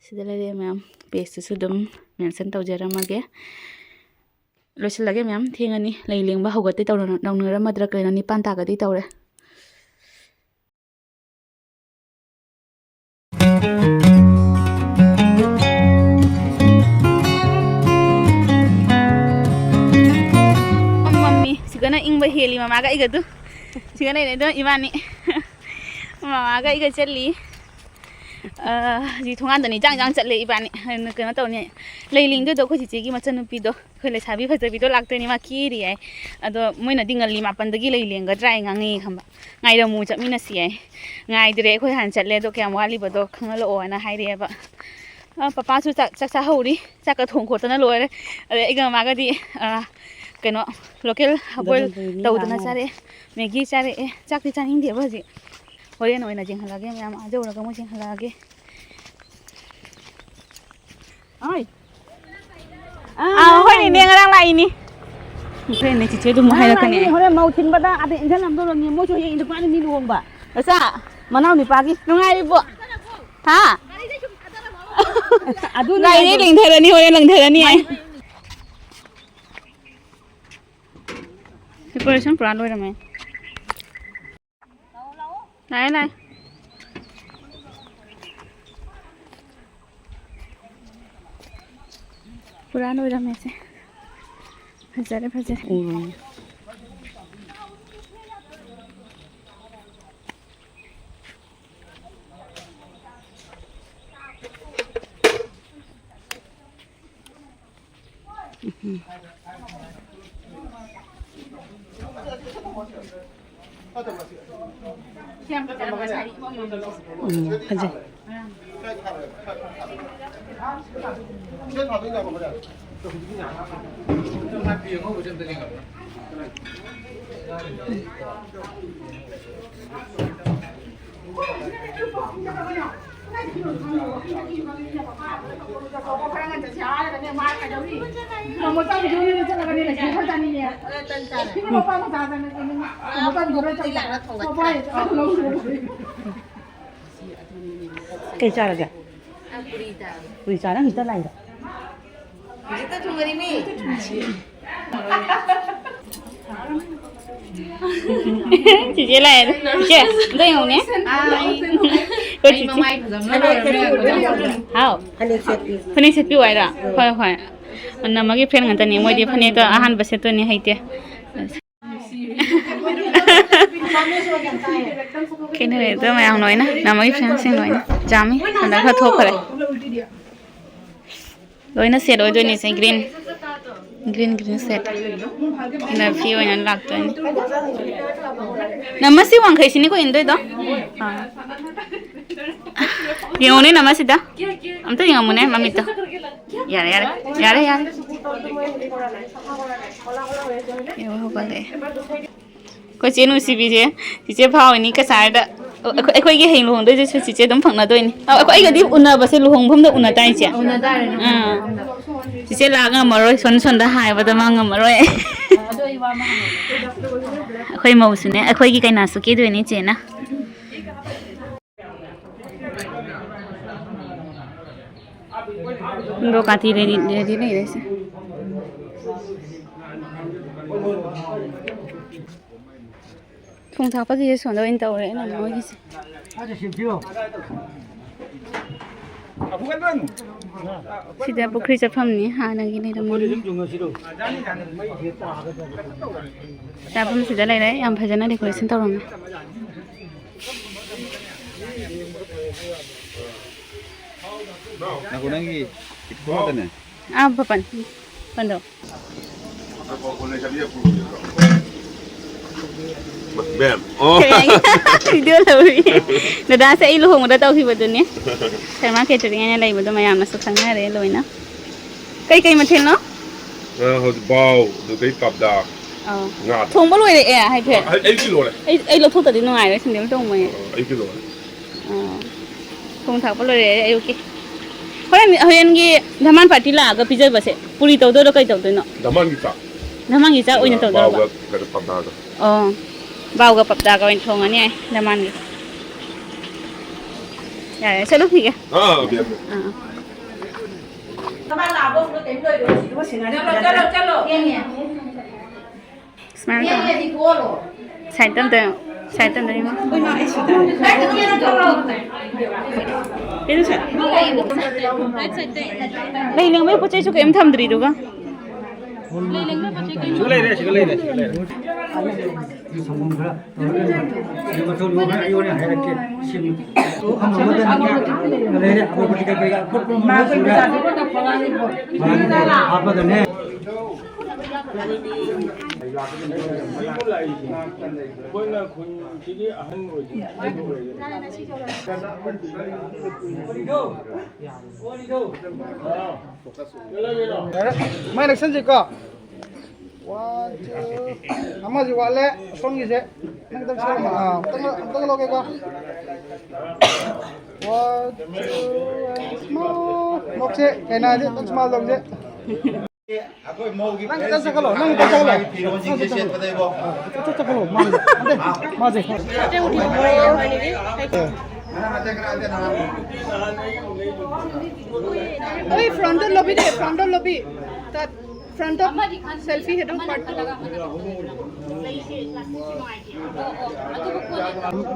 ꯁꯤꯗ ꯂꯩꯔꯦ ꯃꯌꯥꯝ, ꯄꯦꯖꯇꯨꯁꯨ ꯑꯗꯨꯝ ꯃꯦꯟꯁꯟ ꯇꯧꯖꯔꯝꯃꯒꯦ꯫ ꯂꯣꯏꯁꯤꯜꯂꯒꯦ ꯃꯌꯥꯝ, ꯊꯦꯡꯉꯅꯤ꯫ ꯂꯩ ꯂꯦꯡꯕ ꯍꯧꯒꯠꯇꯦ ꯇꯧꯔ-, ꯇꯧꯅꯔꯝꯃꯗ꯭ꯔꯥ ꯀꯩꯅꯣ, ꯅꯤꯄꯥꯟ ꯇꯥꯒꯗꯤ ꯇꯧꯔꯦ꯫ ꯃꯝꯃꯤ, ꯃꯝꯃꯤ꯫ ꯁꯤꯒꯅ ꯏꯪꯕ ꯍꯦꯜꯂꯤ ꯃꯃꯥꯒ ꯑꯩꯒꯗꯨ꯫ ꯁꯤꯒꯅ ꯂꯩꯔꯦ ꯑꯗꯣ ꯏꯕꯥꯅꯤ꯫ ꯃꯃꯥꯒ ꯑꯩꯒ ꯆꯠꯂꯤ꯫ ꯑ, ꯍꯧꯖꯤꯛ ꯊꯣꯡꯒꯥꯟꯗꯅꯤ ꯏꯟꯖꯥꯡ ꯏꯟꯖꯥꯡ ꯆꯠꯂꯦ ꯏꯕꯥꯅꯤ꯫ ꯑꯗꯨꯅ ꯀꯩꯅꯣ ꯇꯧꯅꯤ꯫ ꯂꯩ ꯂꯦꯡꯗꯣꯏꯗꯣ ꯑꯩꯈꯣꯏ ꯆꯤꯆꯦꯒꯤ ꯃꯆꯟꯅꯨꯄꯤꯗꯣ꯫ ꯑꯩꯈꯣꯏ ꯂꯩꯁꯥꯕꯤ ꯐꯖꯕꯤꯗꯣ ꯂꯥꯛꯇꯣꯏꯅꯤ, ꯃꯥ ꯀꯦꯔꯤ ꯍꯥꯏ꯫ ꯑꯗꯣ ꯃꯣꯏꯅꯗꯤ ꯉꯜꯂꯤ, ꯃꯥꯄꯟꯗꯒꯤ ꯂꯩ ꯂꯦꯡꯒꯗ꯭ꯔꯥ ꯍꯥꯏ ꯉꯥꯡꯉꯛꯏ ꯈꯪꯕ꯫ ꯉꯥꯏꯔꯝꯃꯨ, ꯆꯠꯃꯤꯟꯅꯁꯤ ꯍꯥꯏ꯫ ꯉꯥꯏꯗ꯭ꯔꯦ, ꯑꯩꯈꯣꯏ ꯍꯥꯟꯅ ꯆꯠꯂꯦ, ꯑꯗꯣ ꯀꯌꯥꯝ ꯋꯥꯠꯂꯤꯕꯗꯣ ꯈꯪꯍꯜꯂꯛꯑꯣꯅ ꯍꯥꯏꯔꯛꯑꯦꯕ꯫ ꯑ, ꯄꯄꯥꯁꯨ ꯆꯥꯛ, ꯆꯥꯛ ꯆꯥꯍꯧꯔꯤ꯫ ꯆꯥꯛꯀ ꯊꯣꯡ ꯈꯣꯠꯇꯅ ꯂꯣꯏꯔꯦ꯫ ꯑꯗꯩ ꯑꯩꯒ ꯃꯃꯥꯒꯗꯤ, ꯑ, ꯀꯩꯅꯣ, local boil ꯗꯕꯜ ꯕꯤꯔꯌꯥꯅꯤ ꯇꯧꯗꯅ ꯂꯥꯛꯑꯦ꯫ ꯆꯥꯔꯛꯑꯦ꯫ ꯃꯦꯒꯤ ꯆꯥꯔꯛꯑꯦ꯫ ꯆꯥꯛꯇꯤ ꯆꯥꯅꯤꯡꯗꯦꯕ ꯍꯧꯖꯤꯛ꯫ ꯍꯣꯔꯦꯟ ꯑꯣꯏꯅ ꯌꯦꯡꯍꯜꯂꯒꯦ ꯃꯌꯥꯝ꯫ ꯑꯥ ꯌꯧꯔꯒ ꯑꯃꯨꯛ ꯌꯦꯡꯍꯜꯂꯛꯑꯒꯦ꯫ ꯑꯣꯏ꯫ ꯑꯥ, ꯑꯥ, ꯍꯣꯏ, ꯅꯦꯅꯦ ꯉꯔꯥꯡ ꯂꯥꯛꯏꯅꯤ꯫ ꯍꯣꯔꯦꯟꯅꯦ ꯆꯤꯆꯦ ꯑꯗꯨꯝ ꯉꯔꯥꯡ ꯍꯥꯏꯔꯛꯀꯅꯤ꯫ ꯂꯥꯛꯏꯅꯤ, ꯍꯣꯔꯦꯟ ꯃꯧ ꯊꯤꯟꯕꯗ ꯑꯥꯗ ꯏꯟꯖꯜꯂꯝꯗꯧꯔꯕꯅꯤ꯫ ꯃꯣꯏꯁꯨ ꯍꯌꯦꯡ ꯅꯨꯄꯥꯅꯤ ꯃꯤ ꯂꯨꯍꯣꯡꯕ꯫ ꯅꯆꯥ, ꯃꯅꯥꯎ ꯅꯨꯄꯥꯒꯤ꯫ ꯅꯨꯡꯉꯥꯏꯔꯤꯕꯣ? ꯍꯥ? ꯑꯗꯨꯅꯦ ꯒꯥꯔꯤꯗꯩ ꯍꯥꯏꯗꯣ꯫ ꯂꯦꯡꯊꯔꯅꯤ, ꯍꯣꯔꯦꯟ ꯂꯪꯊꯔꯅꯤ ꯍꯥꯏ꯫ ꯃꯥꯅꯤ꯫ Decoration ꯄꯨꯔꯥ ꯂꯣꯏꯔꯝꯃꯦ꯫ ꯂꯥꯛꯑꯦ, ꯂꯥꯛꯑꯦ꯫ ꯄꯨꯔꯥ ꯂꯣꯏꯔꯝꯃꯦꯁꯦ꯫ ꯐꯖꯔꯦ, ꯐꯖꯔꯦ꯫ ꯎꯝ꯫ ꯎꯝ, ꯐꯖꯩ꯫ ꯀꯩ ꯆꯥꯔꯒꯦ? ꯄꯨꯔꯤ ꯆꯥꯔ ꯍꯧꯖꯤꯛꯇ ꯂꯥꯛꯏꯔꯣ? ꯍꯧꯖꯤꯛꯇ ꯊꯨꯡꯉꯔꯤꯃꯤ꯫ ꯆꯤꯆꯦ ꯂꯥꯛꯑꯦ꯫ ꯏꯆꯦ, ꯑꯝꯇ ꯌꯦꯡꯉꯨꯅꯦ꯫ ꯑꯩꯈꯣꯏ ꯆꯤꯆꯦ꯫ ꯍꯥꯎ꯫ ꯐꯅꯦꯛ ꯁꯦꯠꯄꯤꯌꯨ ꯍꯥꯏꯔꯣ? ꯍꯣꯏ, ꯍꯣꯏ꯫ ꯅꯝꯃꯒꯤ friend ꯉꯥꯛꯇꯅꯤ꯫ ꯃꯣꯏꯗꯤ ꯐꯅꯦꯛꯇꯣ ꯑꯍꯥꯟꯕ ꯁꯦꯠꯇꯣꯏꯅꯤ, ꯍꯩꯇꯦ꯫ ꯈꯦꯠꯅꯔꯦ ꯑꯗꯣ ꯃꯌꯥꯝ ꯂꯣꯏꯅ꯫ ꯅꯝꯃꯒꯤ friendꯁꯤꯡ ꯂꯣꯏꯅ꯫ ꯖꯥꯃꯤ ꯍꯟꯗꯛ ꯈꯔ ꯊꯣꯛꯈ꯭ꯔꯦ꯫ ꯂꯣꯏꯅ set ꯑꯣꯏꯗꯣꯏꯅꯤ ꯁꯦ, green꯫ Green, green set꯫ ꯑꯗ ꯐꯤ ꯑꯣꯏꯅ ꯂꯥꯛꯇꯣꯏꯅꯤ꯫ ꯅꯝꯃ ꯁꯤ ꯋꯥꯡꯈꯩꯁꯤꯅꯤꯀꯣ ꯏꯟꯗꯣꯏꯗꯣ꯫ ꯑꯥ꯫ ꯌꯦꯡꯉꯨꯅꯦ ꯅꯃ ꯁꯤꯗ꯫ ꯑꯝꯇ ꯌꯦꯡꯉꯝꯃꯨꯅꯦ ꯃꯃꯤꯠꯇꯣ꯫ ꯌꯥꯔꯦ, ꯌꯥꯔꯦ, ꯌꯥꯔꯦ, ꯌꯥꯔꯦ꯫ ꯌꯦꯡꯉꯨ, ꯍꯧꯒꯠꯂꯛꯑꯦ꯫ ꯑꯩꯈꯣꯏ ꯆꯦ ꯅꯨꯡꯁꯤꯕꯤꯁꯦ, ꯆꯤꯆꯦ ꯐꯥꯎꯅꯤ ꯀꯁꯥꯔꯗ꯫ ꯑꯩꯈꯣꯏ, ꯑꯩꯈꯣꯏꯒꯤ ꯍꯌꯦꯡ ꯂꯨꯍꯣꯡꯗꯣꯏꯁꯦ ꯆꯤꯆꯦ ꯑꯗꯨꯝ ꯐꯪꯅꯗꯣꯏꯅꯤ꯫ ꯑ, ꯑꯩꯈꯣꯏ, ꯑꯩꯒꯗꯤ ꯎꯅꯕꯁꯦ ꯂꯨꯍꯣꯡꯐꯝꯗ ꯎꯅ ꯇꯥꯏ, ꯏꯆꯦ꯫ ꯎꯅ ꯇꯥꯔꯦ꯫ ꯑꯥ꯫ ꯆꯤꯆꯦ ꯂꯥꯛ ꯉꯝꯃꯔꯣꯏ, ꯁꯣꯟ ꯁꯣꯟꯗ ꯍꯥꯏꯕꯗ ꯃꯥ ꯉꯝꯃꯔꯣꯏ꯫ ꯑꯗꯣ ꯑꯩ ꯋꯥ ꯑꯃ ꯍꯪꯒꯦ꯫ ꯑꯩꯈꯣꯏ ꯃꯧꯁꯨꯅꯦ, ꯑꯩꯈꯣꯏꯒꯤ ꯀꯩꯅꯥꯁꯨ ꯀꯦꯗꯣꯏꯅꯤ ꯏꯆꯦꯅ꯫ ꯗꯣ ꯀꯥꯇꯤ ꯔꯦꯗꯤ, ꯔꯦꯗꯤ ꯂꯩꯔꯦ ꯁꯦ꯫ ꯊꯣꯡ ꯊꯥꯛꯄꯒꯤꯁꯦ ꯁꯣꯝꯗ ꯑꯣꯏꯅ ꯇꯧꯔꯦ ꯑꯩꯅ ꯃꯣꯏꯒꯤꯁꯦ꯫ ꯁꯤꯗ ꯄꯨꯈ꯭ꯔꯤ ꯆꯠꯐꯝꯅꯤ ꯍꯥꯟꯅꯒꯤ ꯂꯩꯔꯝꯕꯅꯤ꯫ ꯆꯥꯐꯝ ꯁꯤꯗ ꯂꯩꯔꯦ, ꯌꯥꯝ ꯐꯖꯅ decoration ꯇꯧꯔꯝꯃꯦ꯫ ꯉꯥꯏꯈꯣ, ꯅꯪꯒꯤ ꯈꯨꯠ ꯈꯛꯇꯅꯦ? ꯑꯥ, ꯄꯄꯟ꯫ ꯄꯟꯗꯣ꯫ ꯃꯦꯝ꯫ ꯑꯣ꯫ ꯀꯩ ꯍꯥꯏꯒꯦ? Video ꯂꯧꯔꯤ꯫ ꯗꯗꯥꯁꯦ ꯑꯩ ꯂꯨꯍꯣꯡꯕꯗ ꯇꯧꯈꯤꯕꯗꯨꯅꯦ꯫ ꯁꯔꯃ Catering ꯍꯥꯏꯅ ꯂꯩꯕꯗꯣ ꯃꯌꯥꯝꯅꯁꯨ ꯈꯪꯅꯔꯦ ꯂꯣꯏꯅ꯫ ꯀꯩ ꯀꯩ ꯃꯊꯦꯜꯅꯣ? ꯑ, ꯍꯧꯖꯤꯛ ꯕꯥꯎ, ꯑꯗꯨꯗꯩ ꯄꯞꯗꯥ, ꯑꯥ꯫ ꯉꯥ꯫ ꯊꯣꯡꯕ ꯂꯣꯏꯔꯛꯑꯦ ꯍꯥꯏꯐꯦꯠ꯫ ꯑ, ꯑꯩ, ꯑꯩꯒꯤ ꯂꯣꯏꯔꯦ꯫ ꯑꯩ, ꯑꯩ ꯂꯧꯊꯣꯛꯇꯗꯤ ꯅꯨꯡꯉꯥꯏꯔꯣꯏ, ꯁꯤꯡꯖꯨ ꯑꯃ ꯊꯣꯡꯕꯅꯦ꯫ ꯑ, ꯑꯩꯒꯤ ꯂꯣꯏꯔꯦ꯫ ꯑꯥ꯫ ꯊꯣꯡ ꯊꯥꯛꯄ ꯂꯣꯏꯔꯦ ꯑꯌꯨꯛꯀꯤ꯫ ꯍꯣꯔꯦꯟ, ꯍꯣꯔꯦꯟꯒꯤ ꯙꯃꯥꯟ party ꯂꯥꯛꯑꯒ ꯄꯤꯖꯕꯁꯦ ꯄꯨꯔꯤ ꯇꯧꯗꯣꯏꯔꯣ, ꯀꯩ ꯇꯧꯗꯣꯏꯅꯣ? ꯙꯃꯥꯟꯒꯤ ꯆꯥꯛ꯫ ꯙꯃꯥꯟꯒꯤ ꯆꯥꯛ ꯑꯣꯏꯅ ꯑ, ꯇꯧꯗꯣꯏꯔꯣ? ꯕꯥꯎꯒ ꯀꯩꯅꯣ ꯄꯞꯗꯥꯒ꯫ ꯑꯣ꯫ ꯕꯥꯎꯒ ꯄꯞꯗꯥꯒ ꯑꯣꯏꯅ ꯊꯣꯡꯉꯅꯤ ꯍꯥꯏ ꯙꯃꯥꯟꯒꯤ꯫ ꯌꯥꯔꯦ, ꯆꯠꯂꯨꯈꯤꯒꯦ꯫ ꯑꯥ, ꯑꯥ, ꯕꯦꯝ꯫ ꯑꯥ꯫ ꯆꯠꯂꯣ, ꯆꯠꯂꯣ, ꯆꯠꯂꯣ꯫ ꯁꯨꯃꯥꯏꯅ ꯇꯧ꯫ Side ꯇ ꯑꯝꯇ ꯌꯦꯡꯉꯣ꯫ Side ꯇ ꯑꯝꯇ ꯌꯦꯡꯉꯣ꯫ ꯀꯩꯅꯣ ꯁꯦ? ꯂꯩ ꯂꯦꯡꯕꯒꯤ ꯄꯣꯠ ꯆꯩꯁꯨ ꯀꯩꯝ ꯊꯝꯗ꯭ꯔꯤꯗꯨꯒ꯫ ꯁꯤꯒ ꯂꯩꯔꯦ, ꯁꯤꯒ ꯂꯩꯔꯦ, ꯁꯤꯒ ꯂꯩꯔꯦ꯫ ꯁꯪꯒꯣꯝ ꯈꯔ ꯇꯧꯔꯒ ꯃꯆꯜ ꯈꯔ ꯑꯩ ꯍꯣꯔꯦꯟ ꯍꯥꯏꯔꯛꯀꯦ꯫ ꯁꯤ ꯑꯃ ꯑꯃꯗꯅꯦ ꯂꯩꯔꯦ, ꯑꯒꯔꯕꯇꯤ ꯀꯩꯀꯩ ꯑꯀꯨꯞꯄ ꯃꯔꯣꯜ ꯁꯨꯔꯦ꯫ ꯍꯥꯞꯄꯒꯅꯦ꯫ ꯑꯩꯈꯣꯏꯅ ꯈꯨꯟꯁꯤꯒꯤ ꯑꯍꯟ ꯑꯣꯏꯗꯣꯏꯅꯤ꯫ ꯃꯥꯏ ꯅꯛꯁꯟꯁꯤꯀꯣ꯫ One, two. ꯑꯃꯁꯨ ꯋꯥꯠꯂꯦ, ꯑꯁꯣꯝꯒꯤꯁꯦ꯫ ꯅꯪ ꯈꯤꯇꯪ ꯁꯦꯝꯃꯣ꯫ ꯑꯥ, ꯑꯝꯇꯪ, ꯑꯝꯇꯪ ꯂꯧꯒꯦꯀꯣ꯫ One, two, and smile. ꯅꯣꯛꯁꯦ, ꯀꯩꯅꯥꯁꯦ, ꯑꯝꯇꯪ smile ꯇꯧꯁꯦ꯫ ꯑꯩꯈꯣꯏ ꯃꯧꯒꯤ ꯅꯪ ꯈꯤꯇꯪ ꯆꯠꯈꯠꯂꯣ, ꯅꯪ ꯈꯤꯇꯪ ꯆꯠꯈꯠꯂꯣ꯫ ꯐꯤꯔꯣꯜꯁꯤꯡꯁꯦ ꯁꯦꯠꯄꯗ ꯏꯕꯣ꯫ ꯆꯠ-, ꯆꯠꯈꯠꯂꯣ, ꯃꯥꯁꯦ꯫ ꯑꯝꯇ, ꯃꯥꯁꯦ꯫ Oi, front door lobby de, front door lobby. Tat, front of selfie head of part.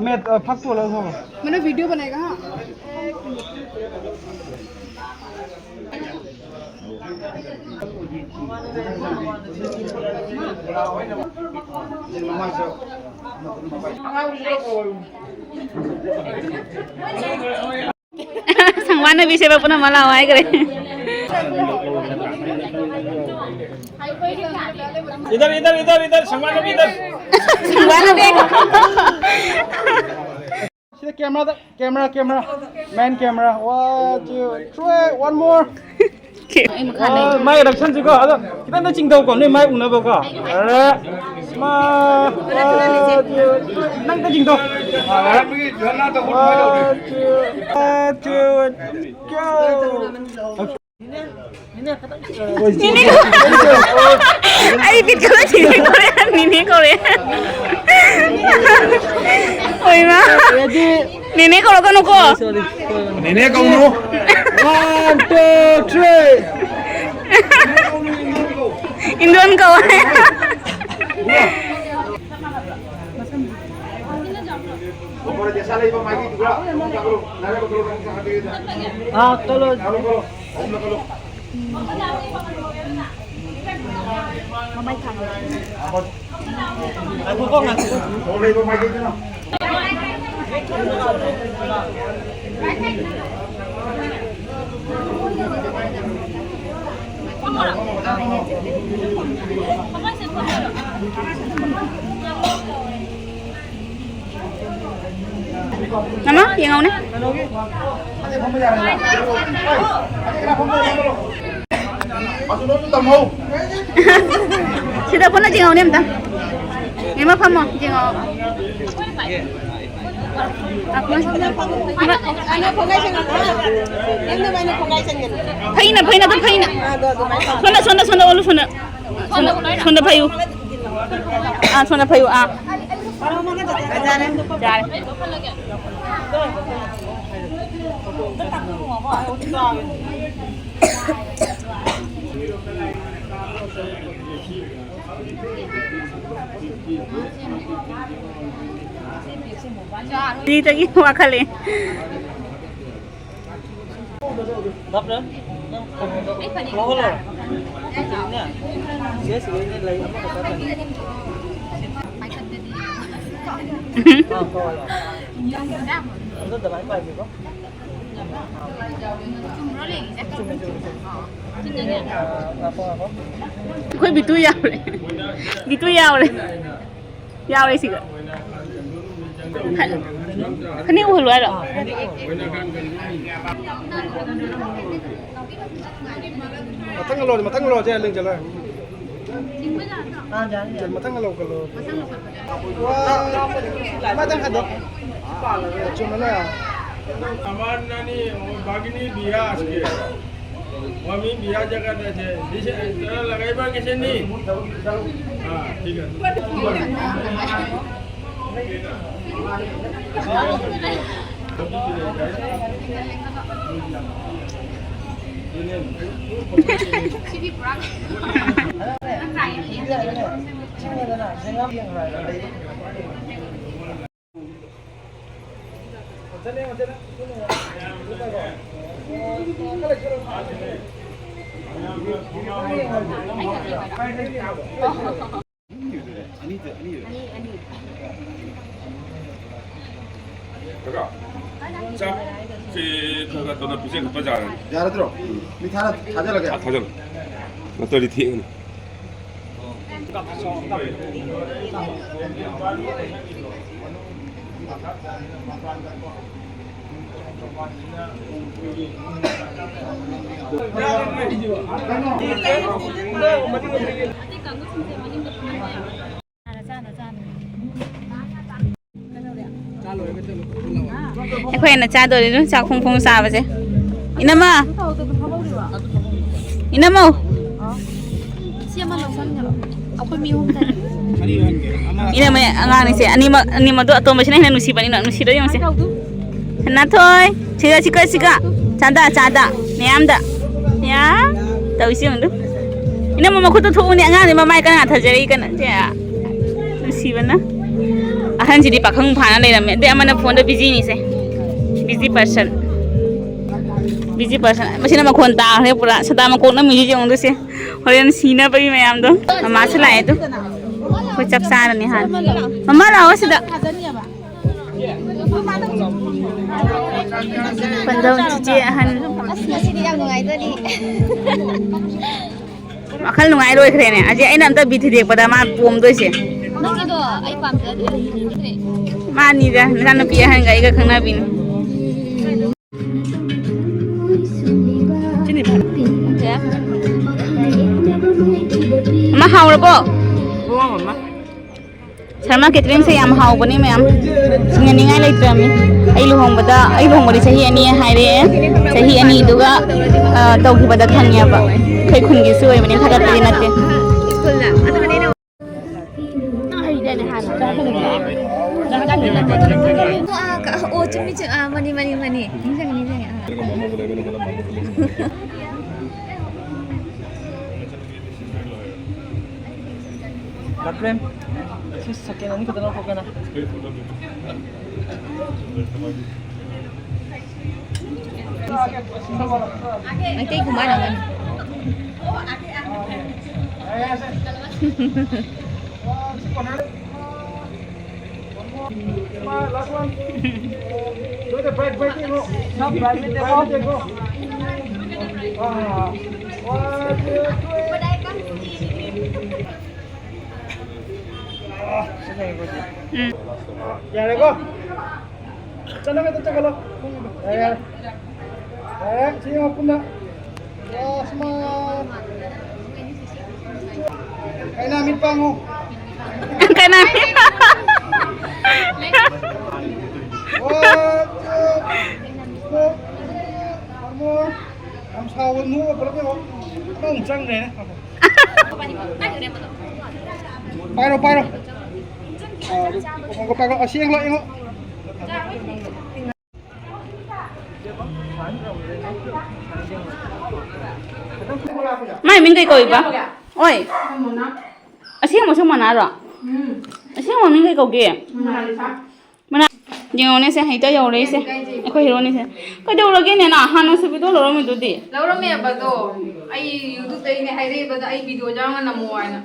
मैं, अ, फर्स्ट वाला होगा। मैंने वीडियो बनाएगा, हाँ। ꯁꯪꯕꯥꯟꯅꯕꯤ ꯁꯦꯕ ꯄꯨꯝꯅꯃꯛ ꯂꯥꯛꯑꯣ ꯍꯥꯏꯈ꯭ꯔꯦ꯫ इधर, इधर, इधर, इधर, संगवारी, इधर। ꯁꯪꯕꯥꯟꯅꯕꯤ꯫ ꯁꯤꯗ camera ꯗ, camera, camera, main camera. One, two, three, one more. ꯑꯩ ꯃꯈꯥ ꯂꯩ꯫ ꯑꯥ, ꯃꯥꯏ ꯔꯛꯁꯟꯁꯤꯀꯣ, ꯑꯗꯣ ꯈꯤꯇꯪꯗ ꯆꯤꯡꯊꯧꯀꯣ, ꯅꯣꯏ ꯃꯥꯏ ꯎꯅꯕꯀꯣ꯫ ꯑꯔꯦ, ꯃꯥ, one, two, three, ꯅꯪꯇ ꯆꯤꯡꯊꯧ꯫ ꯑꯔꯦ, one, two, one, two, go. ꯅꯦꯅꯦ꯫ ꯑꯩ ꯕꯤꯠ ꯈꯔ ꯅꯦꯅꯦ ꯀꯧꯔꯦ, ꯅꯦꯅꯦ ꯀꯧꯔꯦ꯫ ꯍꯣꯏ, ꯃꯥ꯫ Ready? ꯅꯦꯅꯦ ꯀꯧꯔꯛꯀꯅꯨꯀꯣ꯫ Sorry, sorry. ꯅꯦꯅꯦ ꯀꯧꯅꯨ꯫ One, two, three. ꯏꯟꯗꯣꯟ ꯀꯧꯔꯦ꯫ हाँ, चलो। ꯅꯃ ꯌꯦꯡꯉꯧꯅꯦ꯫ ꯁꯤꯗ ꯄꯨꯟꯅ ꯌꯦꯡꯉꯧꯅꯦ ꯑꯝꯇ꯫ ꯏꯃ ꯐꯝꯃꯣ ꯌꯦꯡꯉꯧ꯫ ꯐꯩꯅ ꯐꯩꯅ ꯑꯗꯨꯝ ꯐꯩꯅ꯫ ꯁꯣꯝꯗ ꯁꯣꯝꯗ ꯁꯣꯝꯗ ꯑꯣꯜꯂꯨ ꯁꯣꯝꯗ꯫ ꯁꯣꯝꯗ ꯐꯩꯌꯨ꯫ ꯑꯥ ꯁꯣꯝꯗ ꯐꯩꯌꯨ ꯑꯥ꯫ ꯌꯥꯔꯦ꯫ ꯁꯤꯗꯒꯤ ꯋꯥꯈꯜꯂꯦ꯫ ꯑꯩꯈꯣꯏ ꯕꯤꯇꯨ ꯌꯥꯎꯔꯦ꯫ ꯕꯤꯇꯨ ꯌꯥꯎꯔꯦ꯫ ꯌꯥꯎꯔꯦ ꯁꯤꯒ꯫ ꯐ-, ꯐꯅꯦꯛ ꯎꯍꯜꯂꯨ ꯍꯥꯏꯔꯣ? ꯃꯊꯪ ꯂꯣ, ꯃꯊꯪ ꯂꯣ, ꯁꯦ ꯂꯦꯡꯖꯜꯂꯣ꯫ ꯃꯊꯪ ꯂꯧꯈꯠꯂꯣ꯫ ꯋꯥ, ꯃꯊꯪ ꯍꯟꯗꯣ꯫ ꯆꯨꯝꯃꯅ꯫ सामान नानी, वो भगिनी बिया आज के। वो हमी बिया जगह दे थे। दिसे, तेरा लगाई बा किसे नहीं? हाँ, ठीक है। ꯀꯀꯥ, ꯆꯥꯛꯁꯦ ꯈꯔ ꯈꯔ ꯇꯧꯅ ꯄꯤꯖ ꯈꯣꯠꯄ ꯌꯥꯔꯅꯤ꯫ ꯌꯥꯔꯗ꯭ꯔꯣ? ꯃꯤ ꯊꯥꯔ ꯊꯥꯖꯔꯒꯦ꯫ ꯑꯥ, ꯊꯥꯖꯜꯂꯣ꯫ ꯅꯠꯇ꯭ꯔꯗꯤ ꯊꯦꯡꯉꯅꯤ꯫ ꯑꯩꯈꯣꯏꯅ ꯆꯥꯗꯣꯔꯤꯅ ꯆꯥꯛ ꯐꯣꯡ ꯐꯣꯡ ꯆꯥꯕꯁꯦ꯫ ꯏꯅꯝꯃ! ꯏꯅꯝꯃꯧ! ꯁꯤ ꯑꯃ ꯂꯧꯁꯟꯈ꯭ꯔꯣ꯫ ꯑꯩꯈꯣꯏ ꯃꯤ ꯑꯍꯨꯝ ꯇꯥꯏ꯫ ꯏꯅꯝꯃ ꯑꯉꯥꯡꯅꯤꯁꯦ, ꯑꯅꯤꯃꯛ, ꯑꯅꯤꯃꯛꯗꯣ ꯑꯇꯣꯝꯕꯁꯤꯅ ꯍꯦꯟꯅ ꯅꯨꯡꯁꯤꯕꯅꯤꯅ, ꯅꯨꯡꯁꯤꯗꯣ ꯌꯦꯡꯉꯨꯁꯦ꯫ ꯁꯅꯥꯊꯣꯏ! ꯁꯤꯒ, ꯁꯤꯒ, ꯁꯤꯒ! ꯆꯥꯗꯥ, ꯆꯥꯗꯥ! ꯃꯌꯥꯝꯗ! ꯌꯥ! ꯇꯧꯏꯁꯤ ꯌꯦꯡꯉꯨꯗꯨ꯫ ꯏꯅꯝꯃ ꯃꯈꯨꯠꯇꯣ ꯊꯣꯛꯎꯅꯦ, ꯑꯉꯥꯡꯗꯤ ꯃꯃꯥꯏ ꯀꯅꯥ ꯊꯥꯖꯔꯛꯏ ꯀꯅꯥ? ꯁꯦ, ꯅꯨꯡꯁꯤꯕꯅ꯫ ꯑꯍꯟꯁꯤꯗꯤ ꯄꯥꯈꯪ ꯐꯥꯅ ꯂꯩꯔꯝꯃꯦ꯫ ꯑꯗꯩ ꯑꯃꯅ ꯐꯣꯟꯗ ꯕꯤꯖꯤꯅꯤꯁꯦ꯫ Busy person. Busy person. ꯃꯁꯤꯅ ꯃꯈꯣꯟ ꯇꯥꯈ꯭ꯔꯦ ꯄꯨꯔꯥ꯫ ꯁꯗꯥ ꯃꯀꯣꯛꯅ ꯃ꯭ꯌꯨꯖꯤꯛ ꯌꯦꯡꯉꯨꯗꯣꯏꯁꯦ꯫ ꯍꯣꯔꯦꯟ ꯁꯤꯅꯕꯒꯤ ꯃꯌꯥꯝꯗꯣ꯫ ꯃꯃꯥꯁꯨ ꯂꯥꯛꯑꯦ ꯑꯗꯨ꯫ ꯑꯩꯈꯣꯏ ꯆꯥꯛ ꯆꯥꯔꯅꯤ ꯍꯥꯟꯅ꯫ ꯃꯃꯥ ꯂꯥꯛꯑꯣ ꯁꯤꯗ꯫ ꯄꯟꯊꯧ ꯆꯤꯆꯦ ꯑꯍꯟ꯫ ꯑꯁ, ꯉꯁꯤꯗꯤ ꯌꯥꯝ ꯅꯨꯡꯉꯥꯏꯗꯣꯔꯤ꯫ ꯋꯥꯈꯜ ꯅꯨꯡꯉꯥꯏ ꯂꯣꯏꯈ꯭ꯔꯦꯅꯦ꯫ ꯑꯁꯤ ꯑꯩꯅ ꯑꯝꯇ ꯕꯤ ꯊꯨꯗꯦꯛꯄꯗ ꯃꯥ ꯄꯣꯝꯗꯣꯏꯁꯦ꯫ ꯅꯪꯒꯤꯗꯣ ꯑꯩ ꯄꯥꯝꯖꯗ꯭ꯔꯦ꯫ ꯃꯥꯅꯤꯗ, ꯅꯆꯥꯅꯨꯄꯤ ꯑꯍꯟꯒ ꯑꯩꯒ ꯈꯪꯅꯕꯤꯅꯤ꯫ ꯑꯃ ꯍꯥꯎꯔꯕꯣ? ꯁꯔꯃ ꯀꯦꯇꯔꯤꯡꯁꯦ ꯌꯥꯝ ꯍꯥꯎꯕꯅꯤ ꯃꯌꯥꯝ, ꯁꯤꯟꯅꯅꯤꯡꯉꯥꯏ ꯂꯩꯇ꯭ꯔꯕꯅꯤ꯫ ꯑꯩ ꯂꯨꯍꯣꯡꯕꯗ, ꯑꯩ ꯂꯨꯍꯣꯡꯕꯗꯤ ꯆꯍꯤ ꯑꯅꯤ ꯍꯥꯏꯔꯦ꯫ ꯆꯍꯤ ꯑꯅꯤꯗꯨꯒ, ꯑ, ꯇꯧꯈꯤꯕꯗ ꯈꯪꯉꯦꯕ꯫ ꯑꯩꯈꯣꯏ ꯈꯨꯟꯒꯤꯁꯨ ꯑꯣꯏꯕꯅꯤ, ꯊꯥꯒꯠꯄꯗꯤ ꯅꯠꯇꯦ꯫ ꯑꯣ, ꯆꯨꯝꯃꯤ, ꯆꯨꯝꯃꯤ꯫ ꯑꯥ, ꯃꯅꯤ, ꯃꯅꯤ, ꯃꯅꯤ꯫ ꯅꯤꯡꯁꯤꯡꯉꯦ, ꯅꯤꯡꯁꯤꯡꯉꯦ꯫ ꯑꯥ꯫ ꯂꯥꯛꯄ꯭ꯔꯦꯝ, ꯁꯤ ꯁꯦꯀꯦꯟ ꯑꯅꯤ ꯈꯛꯇ ꯂꯧꯊꯣꯛꯀꯦꯅ꯫ ꯃꯩꯇꯩ ꯈꯨꯃꯥꯟ ꯑꯃꯅꯤ꯫ Last one. Bright, bright, bright. ꯎꯝ꯫ ꯌꯥꯔꯦꯀꯣ? ꯆꯠꯂꯒ ꯑꯗꯨꯝ ꯆꯠꯈꯠꯂꯣ꯫ ꯌꯥꯔꯦ, ꯌꯥꯔꯦ꯫ ꯌꯥꯔꯦ, ꯁꯤ ꯌꯦꯡꯉꯣ ꯄꯨꯟꯅ꯫ ꯂꯥꯁ ꯃꯥ꯫ ꯀꯥꯏꯅꯥ ꯃꯤꯠ ꯄꯥꯡꯉꯨ꯫ ꯀꯥꯏꯅꯥ꯫ One, two, three, four. One more. ꯌꯥꯝ ꯁꯥꯎꯒꯅꯨ, ꯄꯨꯂꯞ ꯌꯦꯡꯉꯣ꯫ ꯑꯃꯃꯨꯛ ꯆꯪꯈ꯭ꯔꯦꯅꯦ꯫ ꯄꯥꯏꯔꯣ, ꯄꯥꯏꯔꯣ꯫ ꯑꯥ, ꯄꯥꯏꯔꯣ, ꯄꯥꯏꯔꯣ꯫ ꯑꯁꯤ ꯌꯦꯡꯂꯣ, ꯌꯦꯡꯂꯣ꯫ ꯃꯥꯏ ꯃꯤꯡ ꯀꯩ ꯀꯧꯏꯕ? ꯑꯣꯏ꯫ ꯑꯁꯦꯡꯕꯁꯨ ꯃꯣꯅꯥꯔꯣ? ꯑꯁꯦꯡꯕ ꯃꯤꯡ ꯀꯩ ꯀꯧꯒꯦ? ꯃꯣꯅꯥ-, ꯌꯦꯡꯉꯣꯅꯦ ꯁꯦ, ꯍꯦꯛꯇ ꯌꯧꯔꯛꯏꯁꯦ꯫ ꯑꯩꯈꯣꯏ ꯍꯦꯔꯣꯅꯤꯁꯦ꯫ ꯀꯩꯗꯧꯔꯒꯦꯅꯦ ꯅ? ꯍꯥꯟꯅꯁꯨ ꯚꯤꯗꯤꯑꯣ ꯂꯧꯔꯝꯃꯤꯗꯨꯗꯤ꯫ ꯂꯧꯔꯝꯃꯦꯕ ꯑꯗꯣ, ꯑꯩ YouTube-ꯇꯩꯅꯦ ꯍꯥꯏꯔꯛꯑꯦꯕ, ꯑꯗꯣ ꯑꯩ ꯚꯤꯗꯤꯑꯣ ꯌꯥꯎꯅ ꯅꯝꯃꯣ ꯍꯥꯏꯅ꯫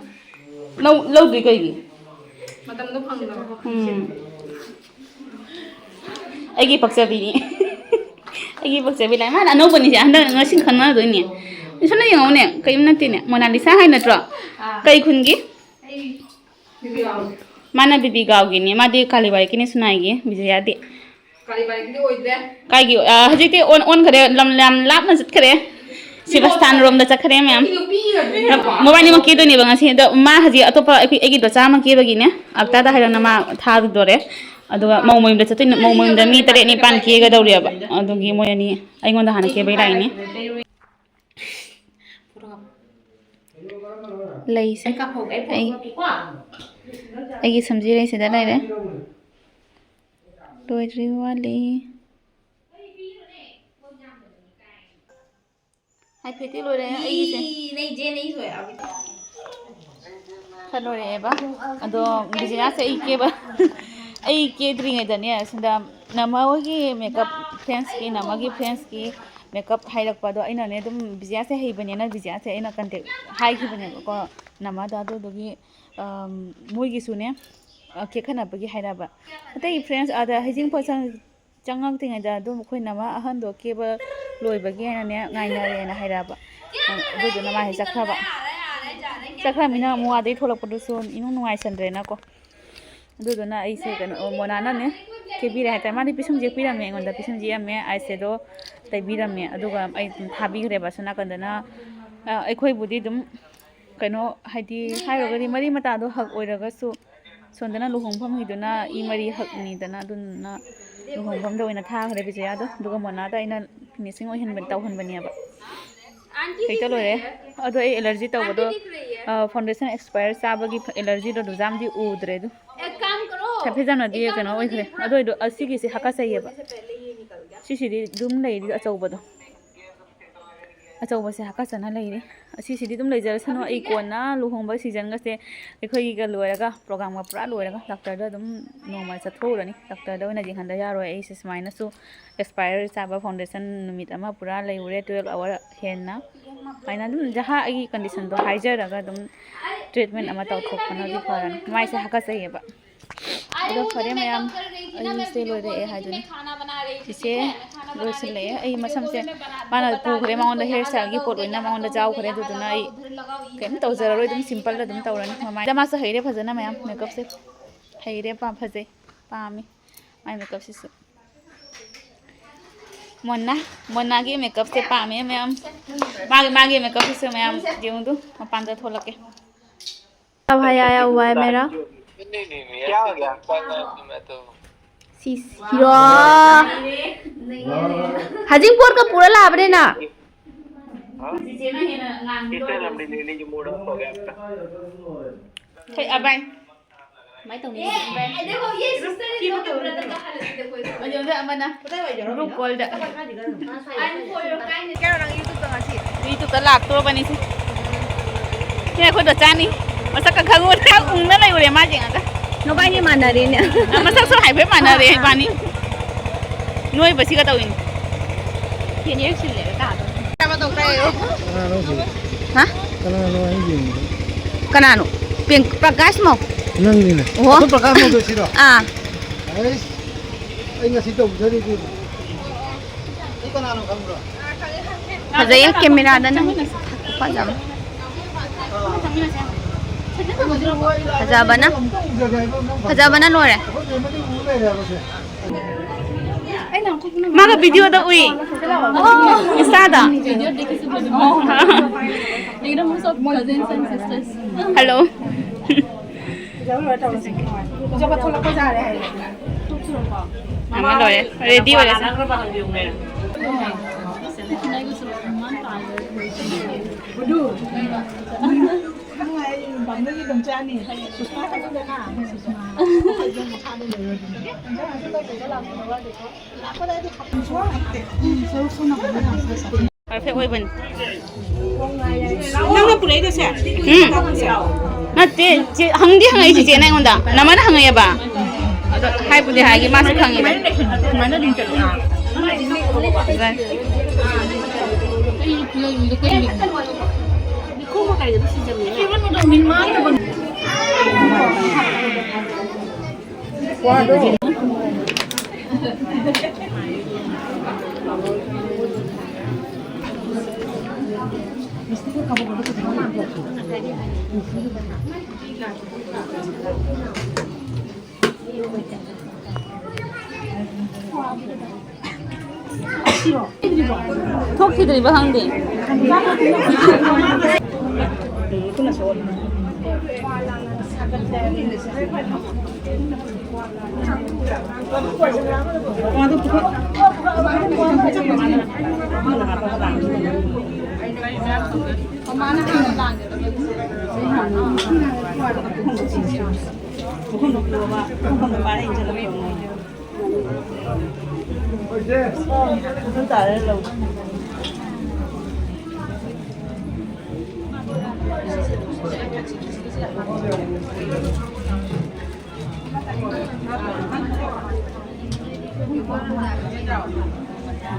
ꯂꯧ-, ꯂꯧꯗ꯭ꯔꯤ ꯀꯩꯒꯤ? ꯃꯇꯝꯗꯣ ꯐꯪꯗꯕ꯫ ꯎꯝ꯫ ꯑꯩꯒꯤ ꯄꯛꯆꯕꯤꯅꯤ꯫ ꯑꯩꯒꯤ ꯄꯛꯆꯕꯤ ꯂꯥꯏ꯫ ꯃꯥꯅ ꯑꯅꯧꯕꯅꯤꯁꯦ, ꯍꯟꯗꯛ ꯉꯁꯤ ꯈꯪꯅꯗꯣꯏꯅꯦ꯫ ꯁꯣꯝꯗ ꯌꯦꯡꯉꯧꯅꯦ, ꯀꯔꯤꯝ ꯅꯠꯇꯦꯅꯦ꯫ ꯃꯣꯅꯥꯂꯤꯁꯥ ꯍꯥꯏ ꯅꯠꯇ꯭ꯔꯣ? ꯑꯥ꯫ ꯀꯩ ꯈꯨꯟꯒꯤ? ꯑꯩ ꯕꯤꯕꯤꯒꯥꯎ꯫ ꯃꯥꯅ ꯕꯤꯕꯤꯒꯥꯎꯒꯤꯅꯦ꯫ ꯃꯥꯗꯤ ꯀꯥꯂꯤꯕꯥꯔꯤꯛꯀꯤꯅꯦ, ꯁꯨꯅꯥꯏꯒꯤ, ꯕꯤꯖꯌꯥꯗꯤ꯫ ꯀꯥꯂꯤꯕꯥꯔꯤꯛꯀꯤꯗꯤ ꯑꯣꯏꯗ꯭ꯔꯦ꯫ ꯀꯥꯏꯒꯤ? ꯑꯥ, ꯍꯧꯖꯤꯛꯇꯤ ꯑꯣꯟ-, ꯑꯣꯟꯈ꯭ꯔꯦ, ꯂꯝ ꯌꯥꯝ ꯂꯥꯞꯅ ꯆꯠꯈ꯭ꯔꯦ꯫ ꯁꯤꯕꯁꯊꯥꯟ ꯔꯣꯝꯗ ꯆꯠꯈ꯭ꯔꯦ ꯃꯌꯥꯝ꯫ ꯅꯨꯄꯤ ꯑꯣꯏꯗꯣꯏꯅꯦ꯫ ꯃꯕꯥꯅꯤꯃꯛ ꯀꯦꯗꯣꯏꯅꯦꯕ ꯉꯁꯤ꯫ ꯑꯗꯣ ꯃꯥ ꯍꯧꯖꯤꯛ ꯑꯇꯣꯞꯄ ꯑꯩꯈꯣꯏ, ꯑꯩꯒꯤ ꯗꯣꯆꯥ ꯑꯃ ꯀꯦꯕꯒꯤꯅꯦ꯫ ꯑꯞꯇꯥꯗ ꯍꯥꯏꯔꯒꯅ ꯃꯥ ꯊꯥꯗꯣꯔꯦ꯫ ꯑꯗꯨꯒ ꯃꯧ ꯃꯌꯨꯝꯗ ꯆꯠꯇꯣꯏꯅꯦ꯫ ꯃꯧ ꯃꯌꯨꯝꯗ ꯃꯤ ꯇꯔꯦꯠ ꯅꯤꯄꯥꯟ ꯀꯦꯒꯗꯧꯔꯤꯑꯕ꯫ ꯑꯗꯨꯒꯤ ꯃꯣꯏ ꯑꯅꯤ ꯑꯩꯉꯣꯟꯗ ꯍꯥꯟꯅ ꯀꯦꯕꯩ ꯂꯥꯛꯏꯅꯦ꯫ ꯂꯩꯁꯦ꯫ ꯑꯩ, ꯑꯩꯒꯤ ꯁꯝꯖꯤ ꯂꯩꯁꯤꯗ ꯂꯩꯔꯦ꯫ ꯂꯣꯏꯗ꯭ꯔꯤ, ꯋꯥꯠꯂꯤ꯫ ꯍꯥꯏꯐꯦꯠꯇꯤ ꯂꯣꯏꯔꯦ ꯑꯩꯒꯤꯁꯦ꯫ ꯈꯔ ꯂꯣꯏꯔꯛꯑꯦꯕ꯫ ꯑꯗꯣ ꯕꯤꯖꯤꯅꯥꯁꯦ ꯑꯩ ꯀꯦꯕ, ꯑꯩ ꯀꯦꯗ꯭ꯔꯤꯉꯩꯗꯅꯦ, ꯁꯤꯗ ꯅꯃ ꯍꯣꯏꯒꯤ ꯃꯦꯀꯞ ꯐ꯭ꯔꯦꯟꯁꯀꯤ, ꯅꯃꯒꯤ ꯐ꯭ꯔꯦꯟꯁꯀꯤ ꯃꯦꯀꯞ ꯍꯥꯏꯔꯛꯄ꯫ ꯑꯗꯣ ꯑꯩꯅꯅꯦ ꯑꯗꯨꯝ ꯕꯤꯖꯤꯌꯥꯁꯦ ꯍꯩꯕꯅꯦꯅ ꯕꯤꯖꯤꯌꯥꯁꯦ ꯑꯩꯅ ꯀꯟꯇꯦꯛ ꯍꯥꯏꯈꯤꯕꯅꯦꯕꯀꯣ ꯅꯃꯗ꯫ ꯑꯗꯨꯗꯨꯒꯤ, ꯑꯝ, ꯃꯣꯏꯒꯤꯁꯨꯅꯦ, ꯑ, ꯀꯦꯛ ꯈꯟꯅꯕꯒꯤ ꯍꯥꯏꯔꯛꯑꯕ꯫ ꯑꯇꯩ ꯐ꯭ꯔꯦꯟꯁ ꯑꯥꯗ ꯍꯩꯖꯤꯡꯄꯣꯠ ꯆꯪ-, ꯆꯪꯉꯛꯇ꯭ꯔꯤꯉꯩꯗ ꯑꯗꯨꯝ ꯑꯩꯈꯣꯏ ꯅꯃ ꯑꯍꯟꯗꯣ ꯀꯦꯕ ꯂꯣꯏꯕꯒꯤ ꯍꯥꯏꯅꯅꯦ ꯉꯥꯏꯅꯔꯦꯅ ꯍꯥꯏꯔꯛꯑꯕ꯫ ꯑꯗꯨꯗꯨꯅ ꯃꯥꯁꯦ ꯆꯠꯈ꯭ꯔꯕ꯫ ꯆꯠꯈ꯭ꯔꯃꯤꯅ ꯑꯃꯨꯛ ꯑꯗꯩ ꯊꯣꯛꯂꯛꯄꯗꯨꯁꯨ ꯏꯅꯨꯡ ꯅꯨꯡꯉꯥꯏꯁꯟꯗ꯭ꯔꯦꯅꯀꯣ꯫ ꯑꯗꯨꯗꯨꯅ ꯑꯩꯁꯦ ꯀꯩꯅꯣ, ꯑꯣ, ꯃꯣꯅꯥꯅꯅꯦ ꯀꯦꯕꯤꯔꯦ ꯍꯥꯏꯇꯥꯔꯦ꯫ ꯃꯥꯗꯤ ꯄꯤꯁꯨꯝꯁꯦ ꯌꯦꯛꯄꯤꯔꯝꯃꯦ ꯑꯩꯉꯣꯟꯗ, ꯄꯤꯁꯨꯝꯁꯦ ꯌꯦꯛꯑꯝꯃꯦ, ꯑꯥꯏ ꯁꯦꯗꯣ ꯇꯩꯕꯤꯔꯝꯃꯦ꯫ ꯑꯗꯨꯒ ꯑꯩ ꯑꯗꯨꯝ ꯊꯥꯕꯤꯈ꯭ꯔꯦꯕ꯫ ꯑꯁꯣꯝ ꯅꯥꯀꯟꯗꯅ, ꯑ, ꯑꯩꯈꯣꯏꯕꯨꯗꯤ ꯑꯗꯨꯝ ꯀꯩꯅꯣ, ꯍꯥꯏꯗꯤ ꯍꯥꯏꯔꯨꯔꯒꯗꯤ ꯃꯔꯤ ꯃꯇꯥꯗꯣ ꯍꯛ ꯑꯣꯏꯔꯒꯁꯨ ꯁꯣꯝꯗꯅ ꯂꯨꯍꯣꯡꯐꯝꯒꯤꯗꯨꯅ ꯏ ꯃꯔꯤ ꯍꯛꯅꯤꯗꯅ, ꯑꯗꯨꯗꯨꯅ ꯂꯨꯍꯣꯡꯐꯝꯗ ꯑꯣꯏꯅ ꯊꯥꯈ꯭ꯔꯦ ꯕꯤꯖꯌꯥꯗꯣ꯫ ꯑꯗꯨꯒ ꯃꯣꯅꯥꯗ ꯑꯩꯅ ꯐꯤꯅꯤꯁꯤꯡ ꯑꯣꯏꯍꯟꯕ, ꯇꯧꯍꯟꯕꯅꯦꯕ꯫ ꯍꯦꯛꯇ ꯂꯣꯏꯔꯦ꯫ ꯑꯗꯣ ꯑꯩ ꯑꯦꯂꯔꯖꯤ ꯇꯧꯕꯗꯣ, ꯑ, ꯐꯥꯎꯟꯗꯦꯁꯟ ꯑꯦꯛꯁꯄꯥꯌꯔ ꯆꯥꯕꯒꯤ ꯑꯦꯂꯔꯖꯤꯗꯣ ꯑꯗꯨꯖꯥꯝꯗꯤ ꯎꯗ꯭ꯔꯦ ꯑꯗꯨ꯫ ꯍꯥꯏꯐꯦꯠ ꯌꯥꯝꯅꯗꯤ ꯀꯩꯅꯣ ꯑꯣꯏꯈ꯭ꯔꯦ꯫ ꯑꯗꯨ ꯑꯣꯏꯗꯣ ꯑꯁꯤꯒꯤꯁꯦ ꯍꯥꯀꯠꯆꯩꯌꯦꯕ꯫ ꯁꯤꯁꯤꯗꯤ ꯑꯗꯨꯝ ꯂꯩꯔꯤ ꯑꯆꯧꯕꯗꯣ꯫ ꯑꯆꯧꯕꯁꯦ ꯍꯥꯀꯠꯆꯅ ꯂꯩꯔꯤ꯫ ꯑꯁꯤꯁꯤꯗꯤ ꯑꯗꯨꯝ ꯂꯩꯖꯔꯁꯅꯨ꯫ ꯑꯩ ꯀꯣꯟꯅ ꯂꯨꯍꯣꯡꯕ ꯁꯤꯖꯟꯒꯁꯦ ꯑꯩꯈꯣꯏꯒꯤꯒ ꯂꯣꯏꯔꯒ, ꯄ꯭ꯔꯣꯒꯥꯝꯒ ꯄꯨꯔꯥ ꯂꯣꯏꯔꯒ ꯗꯥꯛꯇꯔꯗ ꯑꯗꯨꯝ ꯅꯣꯡꯃ ꯆꯠꯊꯣꯛꯎꯔꯅꯤ꯫ ꯗꯥꯛꯇꯔꯗ ꯑꯣꯏꯅ ꯌꯦꯡꯍꯟꯗ ꯌꯥꯔꯣꯏ꯫ ꯑꯩꯁꯦ ꯁꯨꯃꯥꯏꯅꯁꯨ ꯑꯦꯛꯁꯄꯥꯌꯔ ꯆꯥꯕ ꯐꯥꯎꯟꯗꯦꯁꯟ ꯅꯨꯃꯤꯠ ꯑꯃ ꯄꯨꯔꯥ ꯂꯩꯔꯨꯔꯦ, ꯇꯨꯌꯦꯜꯐ ꯑꯋꯥꯔ ꯍꯦꯟꯅ꯫ ꯁꯨꯃꯥꯏꯅ ꯑꯗꯨꯝ ꯖꯍꯥ ꯑꯩꯒꯤ ꯀꯟꯗꯤꯁꯟꯗꯣ ꯍꯥꯏꯖꯔꯒ ꯑꯗꯨꯝ ꯇ꯭ꯔꯤꯠꯃꯦꯟ ꯑꯃ ꯇꯧꯊꯣꯛꯄꯅꯗꯤ ꯐꯔꯅꯤ꯫ ꯃꯥꯏꯁꯦ ꯍꯥꯀꯠꯆꯩꯌꯦꯕ꯫ ꯑꯗꯣ ꯐꯔꯦ ꯃꯌꯥꯝ, ꯑꯩꯁꯦ ꯂꯣꯏꯔꯛꯑꯦ ꯍꯥꯏꯗꯨꯅꯤ꯫ ꯆꯤꯆꯦ ꯂꯣꯏꯁꯤꯜꯂꯛꯑꯦ꯫ ꯑꯩ ꯃꯁꯝꯁꯦ ꯃꯥꯅ ꯄꯨꯈ꯭ꯔꯦ, ꯃꯉꯣꯟꯗ ꯍꯦꯌꯔ ꯁ꯭ꯇꯥꯏꯜꯒꯤ ꯄꯣꯠ ꯂꯣꯏꯅ ꯃꯉꯣꯟꯗ ꯌꯥꯎꯈ꯭ꯔꯦ꯫ ꯑꯗꯨꯗꯨꯅ ꯑꯩ ꯀꯩꯝ ꯇꯧꯖꯔꯔꯣꯏ, ꯑꯗꯨꯝ ꯁꯤꯝꯄꯜꯗ ꯑꯗꯨꯝ ꯇꯧꯔꯅꯤ꯫ ꯃꯃꯥꯏꯗ ꯃꯥꯁꯨ ꯍꯩꯔꯦ ꯐꯖꯅ ꯃꯌꯥꯝ, ꯃꯦꯀꯞꯁꯦ ꯍꯩꯔꯦ, ꯄꯥꯝ-, ꯐꯖꯩ, ꯄꯥꯝꯃꯤ ꯃꯥꯏ ꯃꯦꯀꯞꯁꯤꯁꯨ꯫ ꯃꯣꯟꯅ, ꯃꯣꯟꯅꯥꯒꯤ ꯃꯦꯀꯞꯁꯦ ꯄꯥꯝꯃꯦ ꯃꯌꯥꯝ꯫ ꯃꯥꯒꯤ, ꯃꯥꯒꯤ ꯃꯦꯀꯞꯁꯤꯁꯨ ꯃꯌꯥꯝ ꯌꯦꯡꯉꯨꯗꯨ, ꯃꯄꯥꯟꯗ ꯊꯣꯛꯂꯛꯀꯦ꯫ अब हया आया हुआ है मेरा। क्या हो गया? शीश। यो। हजिंगपुर का पूरा लाभ रे ना। हाँ? कितने लंबी ले ली, जो मूड ऑफ हो गया आपका? ठीक, अब आए। ꯀꯃꯥꯏꯅ ꯇꯧꯅꯤ? ꯑꯗꯨꯒ ꯑꯃꯅ group call ꯗ꯫ ꯀꯩꯅꯣ ꯅꯪ YouTube ꯇ ꯉꯁꯤ? YouTube ꯇ ꯂꯥꯛꯇꯣꯔꯕꯅꯤ ꯁꯤ꯫ ꯁꯤ ꯑꯩꯈꯣꯏ ꯗꯣꯆꯥꯅꯤ꯫ ꯃꯁꯛꯀ ꯈꯪꯉꯨꯔꯦ꯫ ꯎꯪꯅ ꯂꯩꯔꯨꯔꯦ ꯃꯥ ꯌꯦꯡꯉꯒ꯫ ꯅꯕꯥꯏꯅꯤ ꯃꯥꯟꯅꯔꯦꯅꯦ꯫ ꯃꯁꯛꯁꯨ ꯍꯥꯏꯐꯦꯠ ꯃꯥꯟꯅꯔꯦ ꯏꯕꯥꯅꯤ꯫ ꯅꯣꯏꯕꯁꯤꯒ ꯇꯧꯏꯅꯤ꯫ ꯐꯦꯟ ꯌꯩꯔꯛꯁꯤꯜꯂꯦ ꯀꯥꯗꯣ꯫ ꯀꯅꯥꯅꯣ ꯁꯤ? ꯍꯥ? ꯀꯅꯥꯅꯣ ꯑꯩ ꯌꯦꯡꯉꯤꯗꯣ? ꯀꯅꯥꯅꯣ? ꯄꯦꯡ-, ꯄ꯭ꯔꯀꯥꯁ ꯃꯧ? ꯅꯪꯅꯤꯅꯦ꯫ ꯑꯣ꯫ ꯑꯩꯈꯣꯏ ꯄ꯭ꯔꯀꯥꯁ ꯃꯧꯗꯣ ꯁꯤꯔꯣ? ꯑꯥ꯫ ꯑꯩꯁ, ꯑꯩ ꯉꯁꯤ ꯇꯧꯖꯔꯤꯗꯨ꯫ ꯑꯩ ꯀꯅꯥꯅꯣ ꯈꯪꯕ꯭ꯔꯣ? ꯐꯖꯩꯌꯦ, ꯀꯦꯃꯦꯔꯥꯗ ꯅꯪ ꯈꯨꯐꯖ ꯑꯃ꯫ ꯐꯖꯕꯅ, ꯐꯖꯕꯅ ꯂꯣꯏꯔꯦ꯫ ꯃꯥꯒ ꯚꯤꯗꯤꯑꯣꯗ ꯎꯏ꯫ ꯏꯟꯁꯇꯥꯗ꯫ ꯍꯜꯂꯣ꯫ ꯃꯥꯃꯥ ꯂꯣꯏꯔꯦ꯫ ꯔꯦꯗꯤ ꯑꯣꯏꯔꯦ꯫ ꯄꯔꯐꯦꯛ ꯑꯣꯏꯕꯅꯤ꯫ ꯅꯪꯅ ꯄꯨꯔꯛꯏꯔꯣ ꯁꯦ? ꯎꯝ꯫ ꯅꯠꯇꯦ, ꯆꯦ, ꯍꯪꯗꯤ ꯍꯪꯉꯛꯏ ꯆꯦꯆꯦꯅ ꯑꯩꯉꯣꯟꯗ꯫ ꯅꯃꯥꯅ ꯍꯪꯉꯛꯑꯦꯕ꯫ ꯑꯗꯣ ꯍꯥꯏꯕꯨꯗꯤ ꯍꯥꯏꯒꯦ, ꯃꯥꯁꯨ ꯈꯪꯉꯤꯗ꯫ ꯊꯣꯛꯈꯤꯗ꯭ꯔꯤꯕ ꯈꯪꯗꯦ꯫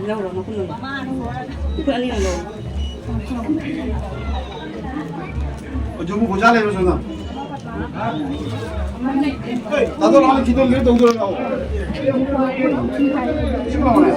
ꯂꯧꯔꯣ, ꯃꯈꯨꯝ ꯂꯧꯔꯣ꯫ ꯈꯨꯠ ꯑꯅꯤꯅ ꯂꯧꯔꯣ꯫ ꯍꯧꯖꯤꯛ ꯑꯃꯨꯛ ꯑꯣꯖꯥ ꯂꯩꯕ꯭ꯔꯣ, ꯁꯣꯝꯗ? ꯇꯥꯗꯣ, ꯂꯥꯛꯑꯣ, ꯈꯤꯇꯪ ꯂꯦꯞ ꯇꯧꯗꯣꯏꯔꯣ, ꯂꯥꯛꯑꯣ꯫ ꯁꯤ ꯂꯥꯛꯑꯣꯅꯦ꯫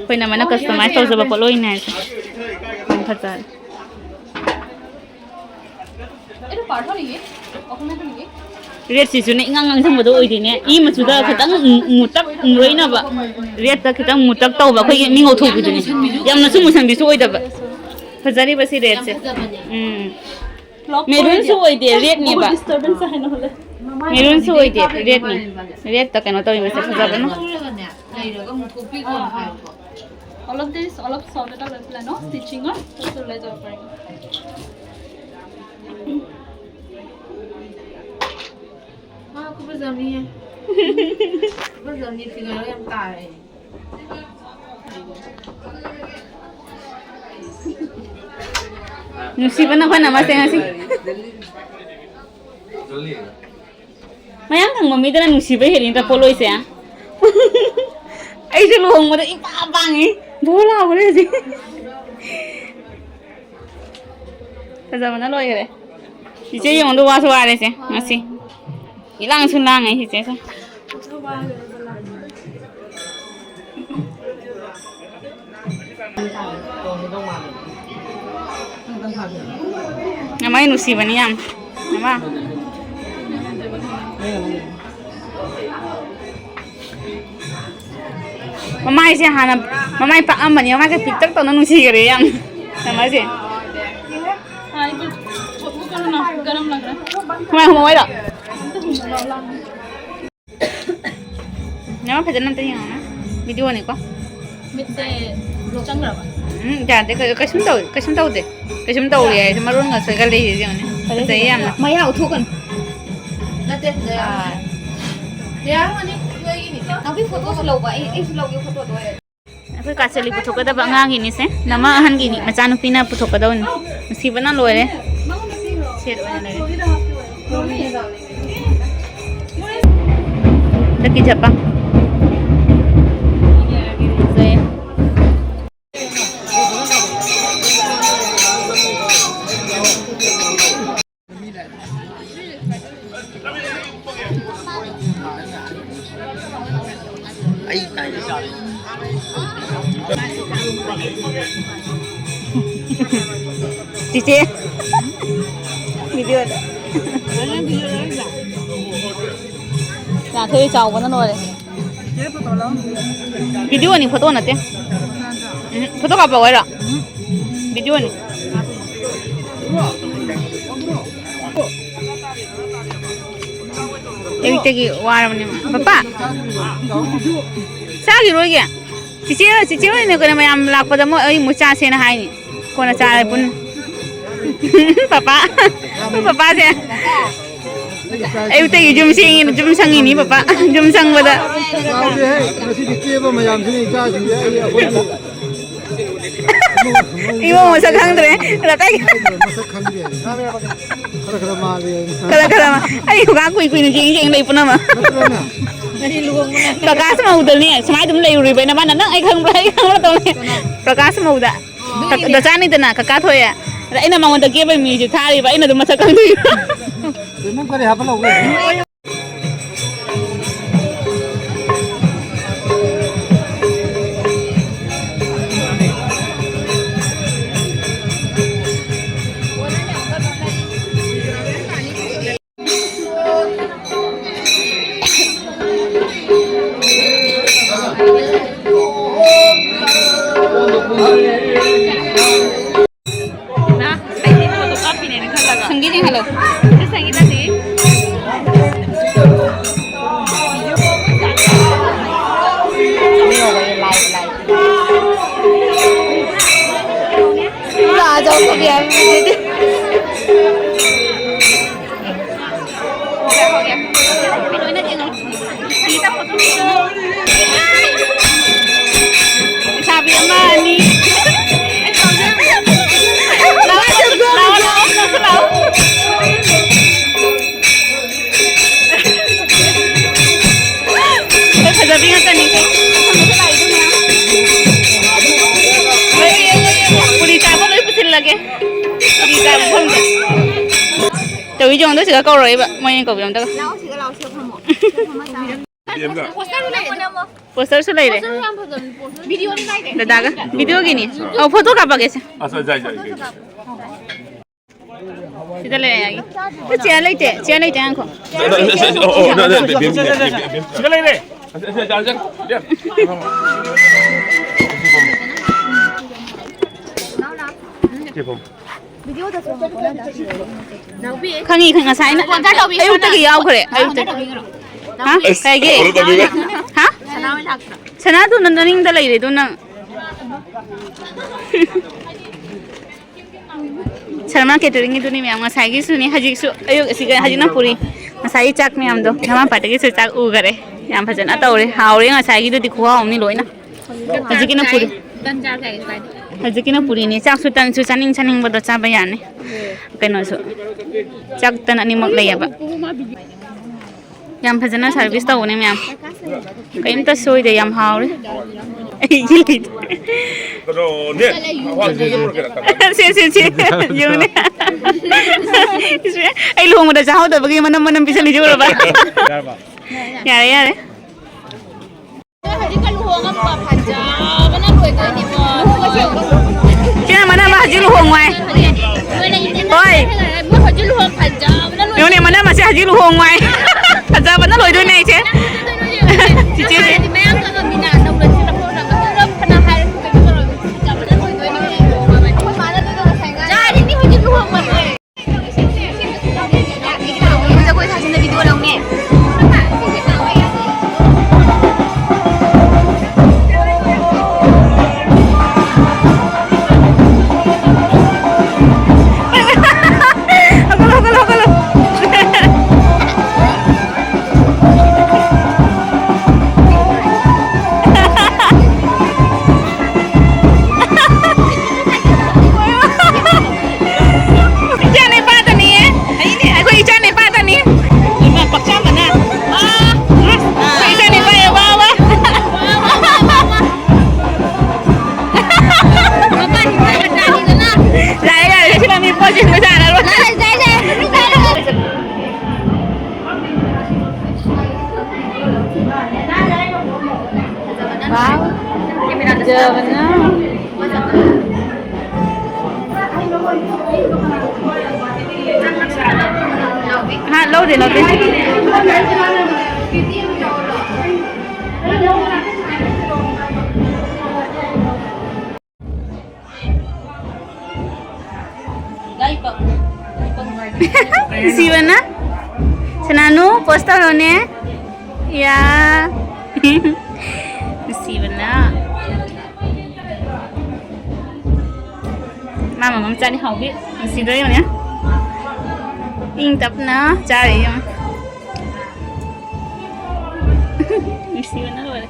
ꯑꯩꯈꯣꯏꯅ ꯑꯃꯅ ꯀꯁꯇꯃꯥꯏꯁ ꯇꯧꯖꯕ ꯄꯣꯠꯂꯣꯏꯅꯦ ꯍꯥꯏꯁꯦ꯫ ꯌꯥꯝ ꯐꯖꯔꯦ꯫ ꯔꯦꯠꯁꯤꯁꯨꯅꯦ ꯏꯉꯥꯡ ꯉꯥꯡꯁꯪꯕꯗꯣ ꯑꯣꯏꯗꯦꯅꯦ꯫ ꯏ ꯃꯆꯨꯗ ꯈꯤꯇꯪ ꯃꯨ-, ꯃꯨꯇꯛ ꯃꯨꯔꯣꯏꯅꯕ꯫ ꯔꯦꯠꯇ ꯈꯤꯇꯪ ꯃꯨꯇꯛ ꯇꯧꯕ ꯑꯩꯈꯣꯏꯒꯤ ꯃꯤ ꯉꯧꯊꯣꯛꯄꯤꯗꯨꯅꯦ꯫ ꯌꯥꯝꯅꯁꯨ ꯃꯨꯁꯟꯕꯤꯁꯨ ꯑꯣꯏꯗꯕ꯫ ꯐꯖꯔꯤꯕ ꯁꯤ ꯔꯦꯠꯁꯦ꯫ ꯎꯝ꯫ ꯃꯦꯔꯨꯟꯁꯨ ꯑꯣꯏꯗꯦ, ꯔꯦꯠꯅꯦꯕ꯫ ꯗꯤꯁꯇꯔꯕꯦꯟꯁ ꯍꯥꯏꯅ ꯍꯣꯠꯂꯦ꯫ ꯃꯦꯔꯨꯟꯁꯨ ꯑꯣꯏꯗꯦ, ꯔꯦꯠꯅꯦ꯫ ꯔꯦꯠꯇ ꯀꯩꯅꯣ ꯇꯧꯔꯤꯕꯁꯦ ꯐꯖꯕꯅ꯫ ꯂꯩꯔꯒ ꯑꯃꯨꯛ ꯊꯣꯛꯄꯤꯈꯣ ꯍꯥꯏꯕꯀꯣ꯫ অলপ দেৰি, অলপ চৰ্ট এটা লৈ পেলাই ন, ষ্টিচিঙৰ, তাৰপিছত ওলাই যাব পাৰিম। ꯃꯥ ꯈꯨꯐꯖ ꯑꯃꯅꯤꯍꯦ꯫ ꯈꯨꯐꯖ ꯑꯃꯅꯤ, ꯐꯤꯒꯔꯒ ꯌꯥꯝ ꯇꯥꯔꯦ꯫ ꯅꯨꯡꯁꯤꯕꯅ ꯑꯩꯈꯣꯏꯅ ꯃꯁꯦ ꯉꯁꯤ꯫ ꯃꯌꯥꯝ ꯊꯪꯕ ꯃꯤꯗꯅ ꯅꯨꯡꯁꯤꯕ ꯍꯦꯜꯂꯤ ꯅꯠꯇ꯭ꯔꯥ ꯄꯣꯠꯂꯣꯏꯁꯦ? ꯑꯩꯁꯨ ꯂꯨꯍꯣꯡꯕꯗ ꯏꯄꯥ ꯄꯥꯡꯉꯤ꯫ ꯚꯣ ꯂꯥꯎꯈ꯭ꯔꯦ ꯍꯧꯖꯤꯛ꯫ ꯐꯖꯕꯅ ꯂꯣꯏꯈ꯭ꯔꯦ꯫ ꯏꯆꯦ ꯌꯦꯡꯉꯨꯗ ꯋꯥꯁꯨ ꯋꯥꯔꯦꯁꯦ ꯉꯁꯤ꯫ ꯏꯂꯥꯡꯁꯨ ꯂꯥꯡꯉꯦ ꯏꯆꯦꯁꯦ꯫ ꯅꯃꯥꯏ ꯅꯨꯡꯁꯤꯕꯅꯤ ꯌꯥꯝ꯫ ꯅꯃꯥ꯫ ꯃꯃꯥꯏꯁꯦ ꯍꯥꯟꯅ ꯃꯃꯥꯏ ꯄꯥꯛꯑꯝꯕꯅꯤ, ꯃꯃꯥꯏꯁꯦ ꯄꯤꯛꯇꯛ ꯇꯧꯅ ꯅꯨꯡꯁꯤꯈꯔꯦ ꯌꯥꯝ꯫ ꯅꯃꯥꯏꯁꯦ꯫ ꯍꯣꯏ, ꯍꯣꯏ, ꯍꯣꯏ꯫ ꯅꯃꯥ ꯐꯖꯅ ꯑꯝꯇ ꯌꯦꯡꯉꯣꯅꯦ꯫ ꯚꯤꯗꯤꯑꯣꯅꯤꯀꯣ꯫ ꯃꯤꯠꯁꯦ ꯆꯪꯈ꯭ꯔꯕ? ꯎꯝ, ꯌꯥꯗꯦ꯫ ꯀꯩ-, ꯀꯩꯁꯨꯝ ꯇꯧ-, ꯀꯩꯁꯨꯝ ꯇꯧꯗꯦ꯫ ꯀꯩꯁꯨꯝ ꯇꯧꯔꯤ ꯍꯥꯏꯁꯦ ꯃꯔꯣꯟꯒ ꯁꯣꯏꯒꯠꯂꯦ ꯌꯦꯡꯉꯨꯅꯦ꯫ ꯐꯖꯩ ꯌꯥꯝꯅ꯫ ꯃꯌꯥ ꯎꯠꯊꯣꯛꯀꯅꯨ꯫ ꯅꯠꯇꯦ, ꯁꯤꯗ ꯌꯥꯔꯝꯒꯅꯤ꯫ ꯑꯥ꯫ ꯌꯥꯔꯝꯒꯅꯤ, ꯅꯣꯏꯒꯤꯅꯤꯀꯣ꯫ ꯅꯪꯒꯤ ꯐꯣꯇꯣꯁꯨ ꯂꯧꯕ, ꯑꯩ, ꯑꯩꯁꯨ ꯂꯧꯒꯦ ꯐꯣꯇꯣꯗꯣ ꯑꯣꯏꯔꯗꯤ꯫ ꯑꯩꯈꯣꯏ ꯀꯥꯆꯂꯤ ꯄꯨꯊꯣꯛꯀꯗꯕ ꯑꯉꯥꯡꯒꯤꯅꯤꯁꯦ꯫ ꯅꯃꯥ ꯑꯍꯟꯒꯤꯅꯤ, ꯃꯆꯥꯅꯨꯄꯤꯅ ꯄꯨꯊꯣꯛꯀꯗꯧꯅꯤ꯫ ꯅꯨꯡꯁꯤꯕꯅ ꯂꯣꯏꯔꯦ꯫ ꯁꯦꯠ ꯑꯣꯏꯅ ꯂꯩꯔꯦ꯫ ꯍꯟꯗꯛꯀꯤ ꯖꯄꯥꯟ꯫ ꯐꯖꯩꯌꯦ꯫ ꯑꯩ ꯀꯥꯏꯗ ꯆꯥꯔꯤ? ꯆꯤꯆꯦ꯫ ꯚꯤꯗꯤꯑꯣꯗ꯫ ꯉꯥꯊꯣꯏ ꯆꯥꯎꯕꯅ ꯂꯣꯏꯔꯦ꯫ ꯚꯤꯗꯤꯑꯣꯅꯤ, ꯐꯣꯇꯣ ꯅꯠꯇꯦ꯫ ꯎꯝ, ꯐꯣꯇꯣ ꯀꯥꯞꯄꯛꯑꯣ ꯍꯥꯏꯔꯣ? ꯚꯤꯗꯤꯑꯣꯅꯤ꯫ ꯑꯌꯨꯛꯇꯒꯤ ꯋꯥꯔꯕꯅꯦ ꯃꯥ꯫ ꯄꯄꯥ, ꯆꯥꯈꯤꯔꯣꯏꯒꯦ? ꯆꯤꯆꯦ, ꯆꯤꯆꯦ ꯍꯣꯏꯅ ꯀꯩꯅꯣ ꯃꯌꯥꯝ ꯂꯥꯛꯄꯗ ꯃꯣꯏ ꯑꯩ ꯃꯣꯏ ꯆꯥꯁꯦꯅ ꯍꯥꯏꯅꯤ꯫ ꯀꯣꯟꯅ ꯆꯥꯔꯦ ꯄꯨꯟꯅ꯫ ꯄꯄꯥ, ꯄꯄꯥꯁꯦ ꯑꯌꯨꯛꯇꯒꯤ ꯌꯨꯝ ꯁꯦꯡꯉꯤꯅ, ꯌꯨꯝ ꯁꯪꯉꯤꯅꯤ ꯄꯄꯥ꯫ ꯌꯨꯝ ꯁꯪꯕꯗ꯫ ꯆꯥꯎꯗꯦꯍꯦ, ꯉꯁꯤꯗꯤ ꯀꯦꯕ ꯃꯌꯥꯝꯁꯤꯅ ꯏꯆꯥꯁꯤꯡꯁꯦ ꯑꯩ ꯑꯩꯈꯣꯏꯒꯤ ꯏꯃꯣ ꯃꯁꯛ ꯈꯪꯗ꯭ꯔꯦ꯫ ꯉꯁꯥꯏꯒꯤ ꯃꯁꯛ ꯈꯪꯗꯦ꯫ ꯈꯔ ꯈꯔ ꯃꯥꯜꯂꯦ꯫ ꯈꯔ ꯈꯔ ꯃꯥ-, ꯑꯩ ꯈꯨꯒꯥ ꯀꯨꯏ ꯀꯨꯏꯅ ꯌꯦꯡ ꯌꯦꯡ ꯂꯩ ꯄꯨꯝꯅꯃꯛ꯫ ꯅꯠꯇ꯭ꯔꯅꯦ? ꯄ꯭ꯔꯀꯥꯁ ꯃꯧꯗꯅꯦ ꯁꯨꯃꯥꯏꯅ ꯑꯗꯨꯝ ꯂꯩꯔꯨꯔꯤꯕ ꯑꯩꯅ, ꯃꯥꯅ "ꯅꯪ ꯑꯩ ꯈꯪꯕ꯭ꯔꯥ, ꯑꯩ ꯈꯪꯕ꯭ꯔꯥ?" ꯇꯧꯅꯦ꯫ ꯄ꯭ꯔꯀꯥꯁ ꯃꯧꯗ꯫ ꯀ-, ꯗꯆꯥꯅꯤꯗꯅ ꯀꯀꯥ ꯊꯣꯛꯑꯦ꯫ ꯑꯗ ꯑꯩꯅ ꯃꯉꯣꯟꯗ ꯀꯦꯕꯩ ꯃꯤꯁꯦ ꯊꯥꯔꯤꯕ, ꯑꯩꯅ ꯑꯗꯨꯝ ꯃꯁꯛ ꯈꯪꯗꯣꯛꯏꯕ꯫ ꯑꯗꯨ ꯅꯪ ꯀꯔꯤ ꯍꯥꯞꯄ ꯂꯧꯒꯦ? ꯅ, ꯑꯩꯗꯤ ꯐꯣꯇꯣ ꯀꯥꯞꯄꯤꯅꯦꯅ ꯈꯜꯂꯒ꯫ ꯁꯪꯒꯤꯠ ꯌꯦꯡꯍꯜꯂꯣ꯫ ꯁꯤ ꯁꯪꯒꯤꯠ ꯅꯠꯇꯦ꯫ ꯂꯥꯛꯑ ꯆꯥꯎꯊꯣꯛꯀꯦ ꯍꯥꯏꯕ ꯃꯤꯗꯨꯗꯤ꯫ ꯂꯩꯁꯥꯕꯤ ꯑꯃ, ꯑꯅꯤ꯫ ꯂꯥꯛꯑꯣ, ꯂꯥꯛꯑꯣ, ꯂꯥꯛꯑꯣ, ꯂꯥꯛꯑꯣ꯫ ꯑꯩꯈꯣꯏ ꯐꯖꯕꯤ ꯉꯥꯛꯇꯅꯤ꯫ ꯄꯨꯔꯤ ꯆꯥꯕ ꯂꯣꯏ ꯄꯨꯁꯤꯜꯂꯒꯦ꯫ ꯄꯨꯔꯤ ꯆꯥꯕ ꯃꯐꯝꯗ꯫ ꯇꯧꯏ ꯆꯣꯡꯗꯣ ꯁꯤꯒ ꯀꯧꯔꯛꯏꯕ, ꯃꯣꯏꯅ ꯀꯧꯕꯤꯔꯝꯗꯒ꯫ ꯂꯥꯛꯑꯣ, ꯁꯤꯒ ꯂꯥꯛꯑꯣ, ꯁꯤꯒ ꯐꯝꯃꯣ꯫ ꯄꯣꯁꯇꯔꯁꯨ ꯂꯩꯔꯦ꯫ ꯄꯣꯁꯇꯔꯁꯨ ꯂꯩꯔꯦ꯫ ꯄꯣꯁꯇꯔ ꯌꯥꯝ ꯐꯖꯕꯅꯤ, ꯄꯣꯁꯇꯔ꯫ ꯚꯤꯗꯤꯑꯣꯅꯤ ꯀꯥꯏꯗꯦ꯫ ꯗꯗꯥꯒ ꯚꯤꯗꯤꯑꯣꯒꯤꯅꯤ꯫ ꯑꯧ, ꯐꯣꯇꯣ ꯀꯥꯞꯄꯒꯦꯁꯦ꯫ ꯑꯁ, ꯌꯥꯏ, ꯌꯥꯏ, ꯌꯥꯏ꯫ ꯁꯤꯗ ꯂꯩꯔꯦ ꯌꯥꯒꯤ꯫ ꯆꯤꯌꯔ ꯂꯩꯇꯦ, ꯆꯤꯌꯔ ꯂꯩꯇꯦ, ꯉꯥꯏꯈꯣ꯫ ꯁꯤꯗ ꯂꯩꯔꯦ꯫ ꯈꯪꯉꯤ, ꯈꯪꯉꯤ, ꯉꯁꯥꯏꯅ ꯑꯌꯨꯛꯇꯒꯤ ꯌꯥꯎꯈ꯭ꯔꯦ, ꯑꯌꯨꯛꯇꯒꯤ꯫ ꯍꯥ? ꯀꯩꯒꯤ? ꯍꯥ? ꯁꯅꯥꯗꯨ ꯅꯪ ꯅꯅꯤꯡꯗ ꯂꯩꯔꯦ ꯑꯗꯨ ꯅꯪ꯫ ꯁꯔꯃ ꯀꯦꯇꯔꯤꯡꯒꯤꯗꯨꯅꯤ ꯃꯌꯥꯝ, ꯉꯁꯥꯏꯒꯤꯁꯨꯅꯤ, ꯍꯧꯖꯤꯛꯁꯨ ꯑꯌꯨꯛ ꯑꯁꯤꯒ ꯍꯧꯖꯤꯛꯅ ꯄꯨꯔꯤ꯫ ꯉꯁꯥꯏꯒꯤ ꯆꯥꯛ ꯃꯌꯥꯝꯗꯣ ꯅꯃꯥ ꯄꯥꯇꯒꯤꯁꯨ ꯆꯥꯛ ꯎꯈꯔꯦ꯫ ꯌꯥꯝ ꯐꯖꯅ ꯇꯧꯔꯦ, ꯍꯥꯎꯔꯦ ꯉꯁꯥꯏꯒꯤꯗꯨꯗꯤ, ꯈꯨꯍꯥꯎ ꯑꯃꯅꯤ ꯂꯣꯏꯅ꯫ ꯍꯧꯖꯤꯛꯀꯤꯅ ꯄꯨꯔꯤ꯫ ꯍꯧꯖꯤꯛꯀꯤꯅ ꯄꯨꯔꯤꯅꯤ꯫ ꯆꯥꯛꯁꯨ ꯇꯟꯁꯨ ꯆꯥꯅꯤꯡ ꯆꯥꯅꯤꯡꯕꯗꯣ ꯆꯥꯕ ꯌꯥꯅꯤ꯫ ꯀꯩꯅꯣꯁꯨ ꯆꯥꯛ ꯇꯟ ꯑꯅꯤꯃꯛ ꯂꯩꯌꯦꯕ꯫ ꯌꯥꯝ ꯐꯖꯅ ꯁꯥꯔꯚꯤꯁ ꯇꯧꯕꯅꯦ ꯃꯌꯥꯝ꯫ ꯀꯩꯝꯇ ꯁꯣꯏꯗꯦ, ꯌꯥꯝ ꯍꯥꯎꯔꯦ꯫ ꯑꯩꯒꯤ ꯂꯩꯇꯦ꯫ ꯀꯩꯅꯣꯅꯦ, ꯍꯋꯥꯏ ꯃꯣꯏꯒ ꯄꯨꯔꯛꯀꯦꯔꯥ? ꯁꯦ, ꯁꯦ, ꯁꯦ꯫ ꯌꯦꯡꯉꯨꯅꯦ꯫ ꯑꯩ ꯂꯨꯍꯣꯡꯕꯗ ꯆꯥꯍꯧꯗꯕꯒꯤ ꯃꯅꯝ ꯃꯅꯝ ꯄꯤꯁꯜꯂꯤꯁꯦ ꯎꯔꯕ? ꯌꯥꯔꯦ, ꯌꯥꯔꯦ꯫ ꯍꯧꯖꯤꯛꯀ ꯂꯨꯍꯣꯡꯉꯝꯕ ꯐꯖꯕꯅ ꯂꯣꯏꯗꯣꯏꯅꯤꯀꯣ꯫ ꯁꯤꯅ ꯃꯅꯝ ꯑꯃ ꯍꯧꯖꯤꯛ ꯂꯨꯍꯣꯡꯉꯣ ꯍꯥꯏ꯫ ꯍꯣꯏ꯫ ꯃꯣꯏ ꯍꯧꯖꯤꯛ ꯂꯨꯍꯣꯡ ꯐꯖꯕꯅ ꯂꯣꯏ-, ꯌꯦꯡꯉꯨꯅꯦ, ꯃꯅꯝ ꯑꯁꯦ ꯍꯧꯖꯤꯛ ꯂꯨꯍꯣꯡꯉꯣ ꯍꯥꯏ꯫ ꯐꯖꯕꯅ ꯂꯣꯏꯗꯣꯏꯅꯦ ꯑꯩꯁꯦ꯫ ꯆꯤꯆꯦꯁꯦ꯫ ꯍꯥꯏꯗꯤ ꯃꯌꯥꯝ ꯈꯪꯉꯝꯃꯤꯅ ꯅꯧꯅ ꯁꯤꯜꯂꯛꯄ ꯍꯧꯔꯒ ꯑꯗꯨꯝ ꯐꯅ ꯍꯥꯏꯔꯁꯨ ꯀꯩꯅꯣ ꯇꯧꯔꯣꯏ꯫ ꯐꯖꯕꯅ ꯂꯣꯏꯗꯣꯏꯅꯦ꯫ ꯑꯩꯈꯣꯏ ꯃꯥꯅ ꯑꯗꯨꯗꯣ ꯉꯁꯥꯏ ꯉꯥꯡꯉꯦ꯫ ꯌꯥꯔꯦ, ꯃꯤ ꯍꯧꯖꯤꯛ ꯂꯨꯍꯣꯡꯕ ꯂꯣꯏꯔꯦ꯫ ꯖꯒꯣꯏ ꯁꯥꯁꯤꯅ ꯚꯤꯗꯤꯑꯣ ꯂꯧꯅꯦ꯫ ꯍꯧꯒꯠꯂꯣ, ꯍꯧꯒꯠꯂꯣ, ꯍꯧꯒꯠꯂꯣ꯫ ꯏꯆꯥ ꯅꯨꯄꯥꯗꯅꯤꯌꯦ꯫ ꯑꯩꯈꯣꯏ ꯏꯆꯥ ꯅꯨꯄꯥꯗꯅꯤ꯫ ꯏꯃꯥ ꯄꯛꯆꯥꯝꯕꯅ꯫ ꯑꯩꯈꯣꯏ ꯏꯆꯥ ꯅꯨꯄꯥ ꯌꯦ ꯋꯥ ꯋꯥ꯫ ꯌꯥꯔꯦ, ꯌꯥꯔꯦ, ꯁꯤ ꯂꯝꯕꯤ ꯄꯣꯠ ꯆꯦꯟꯕ ꯁꯥꯔꯔꯣꯏ꯫ ꯋꯥꯎ, ꯐꯖꯕꯅ꯫ ꯂꯧꯗꯦ, ꯂꯧꯗꯦ꯫ ꯅꯨꯡꯁꯤꯕꯅ꯫ ꯁꯅꯥꯅꯨ, pose ꯇꯧꯔꯣꯅꯦ꯫ ꯌꯥ꯫ ꯅꯨꯡꯁꯤꯕꯅ꯫ ꯃꯥ ꯃꯃꯥ ꯃꯆꯥꯅꯤ ꯍꯥꯎꯕꯤ꯫ ꯅꯨꯡꯁꯤꯗ꯭ꯔꯣ ꯌꯦꯡꯉꯨꯅꯦ꯫ ꯏꯪ ꯇꯞꯅ ꯆꯥꯔꯤ ꯌꯦꯡꯉꯨ꯫ ꯅꯨꯡꯁꯤꯕꯅ ꯂꯣꯏꯔꯦ꯫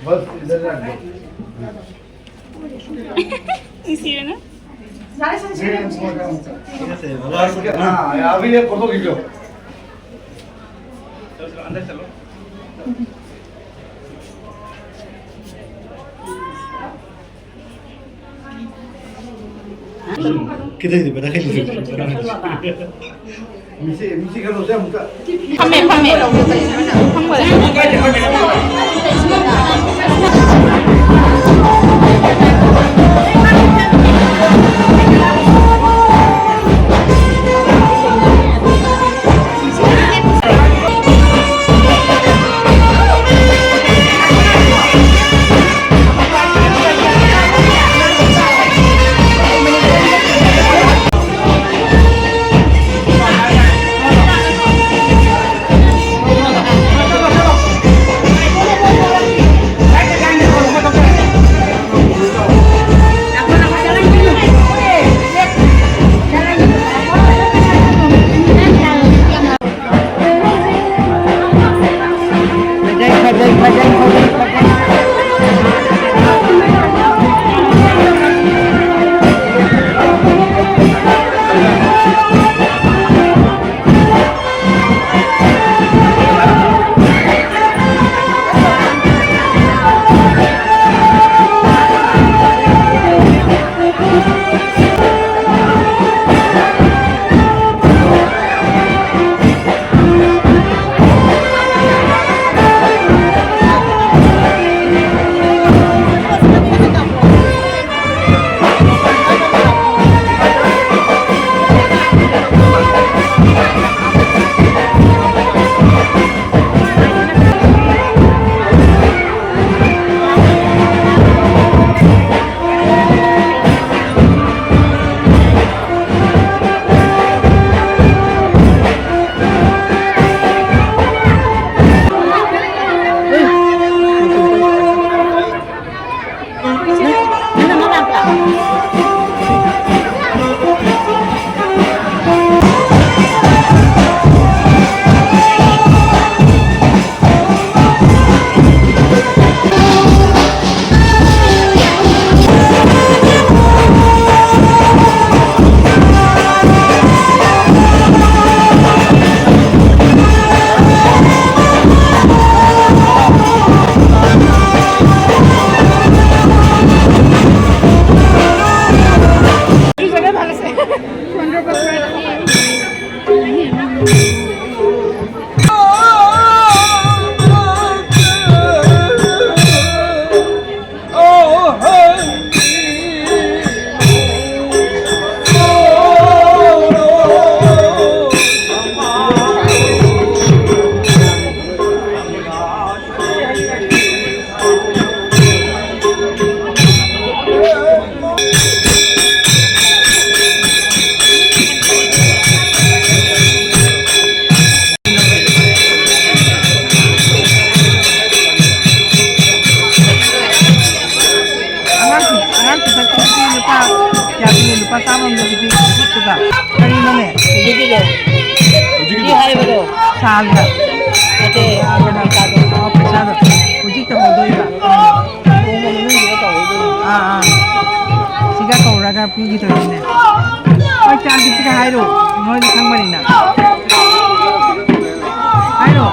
बस इधर रख दो। इसी में ना? हाँ, अभी ये फोटो खींचो। अंदर चलो। ꯐꯝꯃꯦ, ꯐꯝꯃꯦ꯫ ꯐꯝꯈ꯭ꯔꯦ꯫ ꯁꯥꯜꯗ꯫ ꯅꯠꯇꯦ, ꯄꯩꯁꯥꯗꯣ꯫ ꯑꯣ, ꯄꯩꯁꯥꯗꯣ꯫ ꯍꯧꯖꯤꯛ ꯇꯧꯍꯧꯗꯣꯏꯕ꯫ ꯂꯨꯍꯣꯡꯕ ꯃꯅꯨꯡꯗꯨꯗ ꯇꯧꯍꯧꯗꯣꯏꯅꯤ꯫ ꯑꯥ, ꯑꯥ꯫ ꯁꯤꯒ ꯀꯧꯔꯒ ꯄꯤꯈꯤꯗꯣꯏꯅꯤꯅꯦ꯫ ꯍꯣꯏ, ꯆꯥꯟꯗꯤ ꯁꯤꯒ ꯍꯥꯏꯔꯣ꯫ ꯅꯣꯏꯗꯤ ꯈꯪꯕꯅꯤꯅ꯫ ꯍꯥꯏꯔꯣ꯫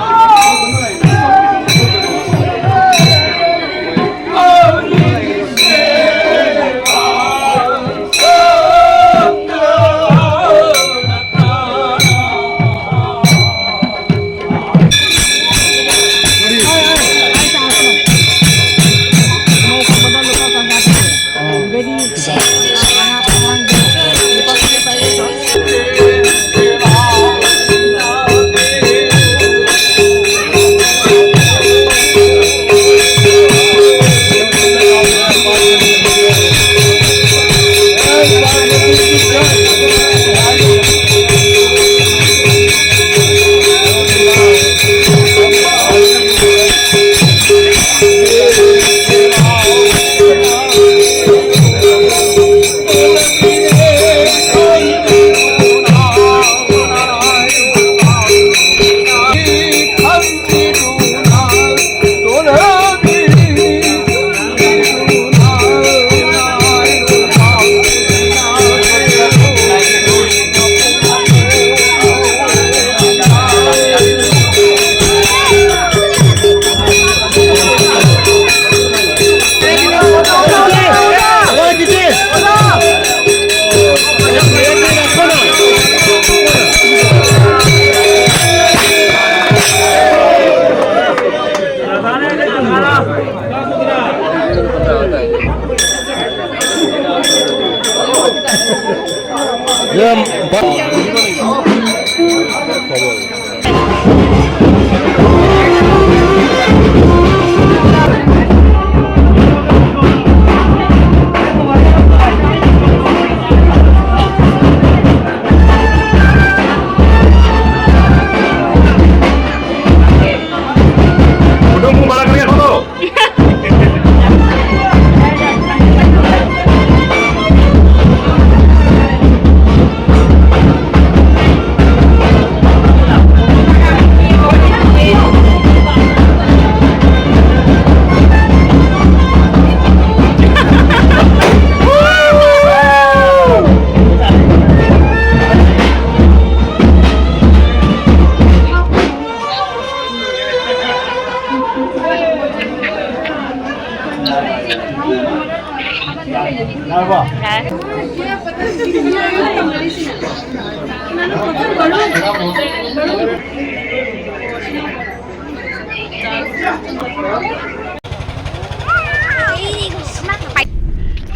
ꯌꯥꯔꯕꯣ?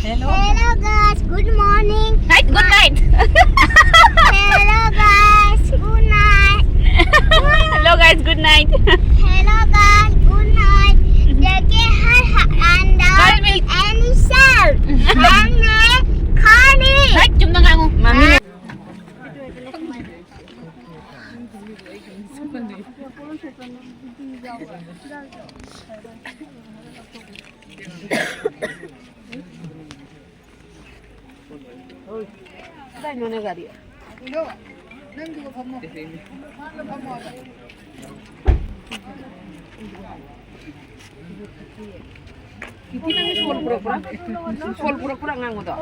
Hello guys, good morning. Night, good night. Hello guys, good night. Hello guys, good night. Hello guys, good night. देखिए हर अंडा एंड सर हमने खा ली. Night, ꯆꯨꯝꯅ ꯉꯥꯡꯉꯨ. ꯃꯃꯤ. ꯀꯗꯥꯏꯅꯣꯅꯦ ꯒꯥꯔꯤ? ꯀꯤꯇꯤ, ꯅꯪꯒꯤ ꯁꯣꯜ ꯄꯨꯔꯛꯄ꯭ꯔꯥ? ꯁꯣꯜ ꯄꯨꯔꯛꯄ꯭ꯔꯥ ꯑꯉꯥꯡꯕꯗꯣ?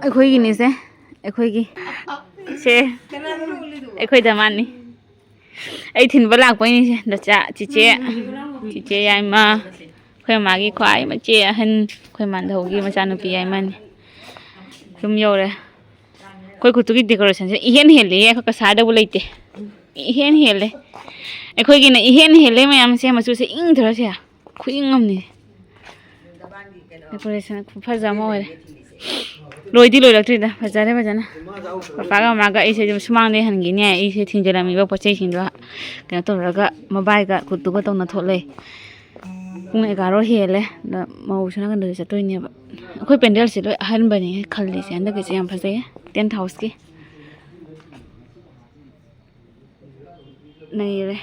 ꯑꯩꯈꯣꯏꯒꯤꯅꯤꯁꯦ, ꯑꯩꯈꯣꯏꯒꯤ꯫ ꯁꯦ, ꯑꯩꯈꯣꯏꯗ ꯃꯥꯅꯤ꯫ ꯑꯩ ꯊꯤꯟꯕ ꯂꯥꯛꯄꯩꯅꯤꯁꯦ, ꯗꯆꯥ, ꯆꯤꯆꯦ, ꯆꯤꯆꯦ ꯌꯥꯏꯃ, ꯑꯩꯈꯣꯏ ꯃꯥꯒꯤ ꯈ꯭ꯋꯥꯏ ꯃꯆꯦ ꯑꯍꯟ, ꯑꯩꯈꯣꯏ ꯃꯥꯟꯙꯧꯒꯤ ꯃꯆꯥꯅꯨꯄꯤ ꯌꯥꯏꯃꯅꯤ꯫ ꯌꯨꯝ ꯌꯧꯔꯦ꯫ ꯑꯩꯈꯣꯏ ꯈꯨꯠꯇꯨꯒꯤ decorationꯁꯦ ꯏꯍꯦꯟ ꯍꯦꯜꯂꯦꯍꯦ, ꯑꯩꯈꯣꯏ ꯀꯁꯥꯔꯗꯕꯨ ꯂꯩꯇꯦ꯫ ꯏꯍꯦꯟ ꯍꯦꯜꯂꯦ꯫ ꯑꯩꯈꯣꯏꯒꯤꯅ ꯏꯍꯦꯟ ꯍꯦꯜꯂꯦ ꯃꯌꯥꯝꯁꯦ, ꯃꯆꯨꯁꯦ ꯏꯪꯊꯔꯁꯦ, ꯈꯨꯏꯪ ꯑꯃꯅꯤ꯫ Decoration ꯈꯨꯐꯖ ꯑꯃ ꯑꯣꯏꯔꯦ꯫ ꯂꯣꯏꯗꯤ ꯂꯣꯏꯔꯛꯇ꯭ꯔꯤꯗ, ꯐꯖꯔꯦ ꯐꯖꯅ꯫ ꯄꯄꯥꯒ ꯃꯃꯥꯒ ꯑꯩꯁꯦ ꯑꯗꯨꯝ ꯁꯨꯃꯥꯡꯗ ꯍꯟꯈꯤꯅꯦ꯫ ꯑꯩꯁꯦ ꯊꯤꯟꯖꯜꯂꯝꯃꯤꯕ ꯄꯣꯠ ꯆꯩꯁꯤꯡꯗꯣ ꯀꯩꯅꯣ ꯇꯧꯔꯒ ꯃꯕꯥꯏꯒ ꯈꯨꯠꯇꯨꯒ ꯇꯧꯅ ꯊꯣꯛꯂꯛꯑꯦ꯫ ꯄꯨꯡ ꯑꯦꯒꯥꯔꯣ ꯍꯦꯜꯂꯦ꯫ ꯑꯗ ꯃꯧꯁꯨ ꯅꯥꯀꯟꯗꯁꯨ ꯆꯠꯇꯣꯏꯅꯦꯕ꯫ ꯑꯩꯈꯣꯏ ꯄꯦꯟꯗꯦꯜꯁꯦ ꯂꯣꯏ ꯑꯍꯟꯕꯅꯦ ꯈꯜꯂꯤꯁꯦ꯫ ꯍꯟꯗꯛꯀꯤꯁꯦ ꯌꯥꯝ ꯐꯖꯩꯌꯦ, tent houseꯀꯤ꯫ ꯅꯩꯔꯦ꯫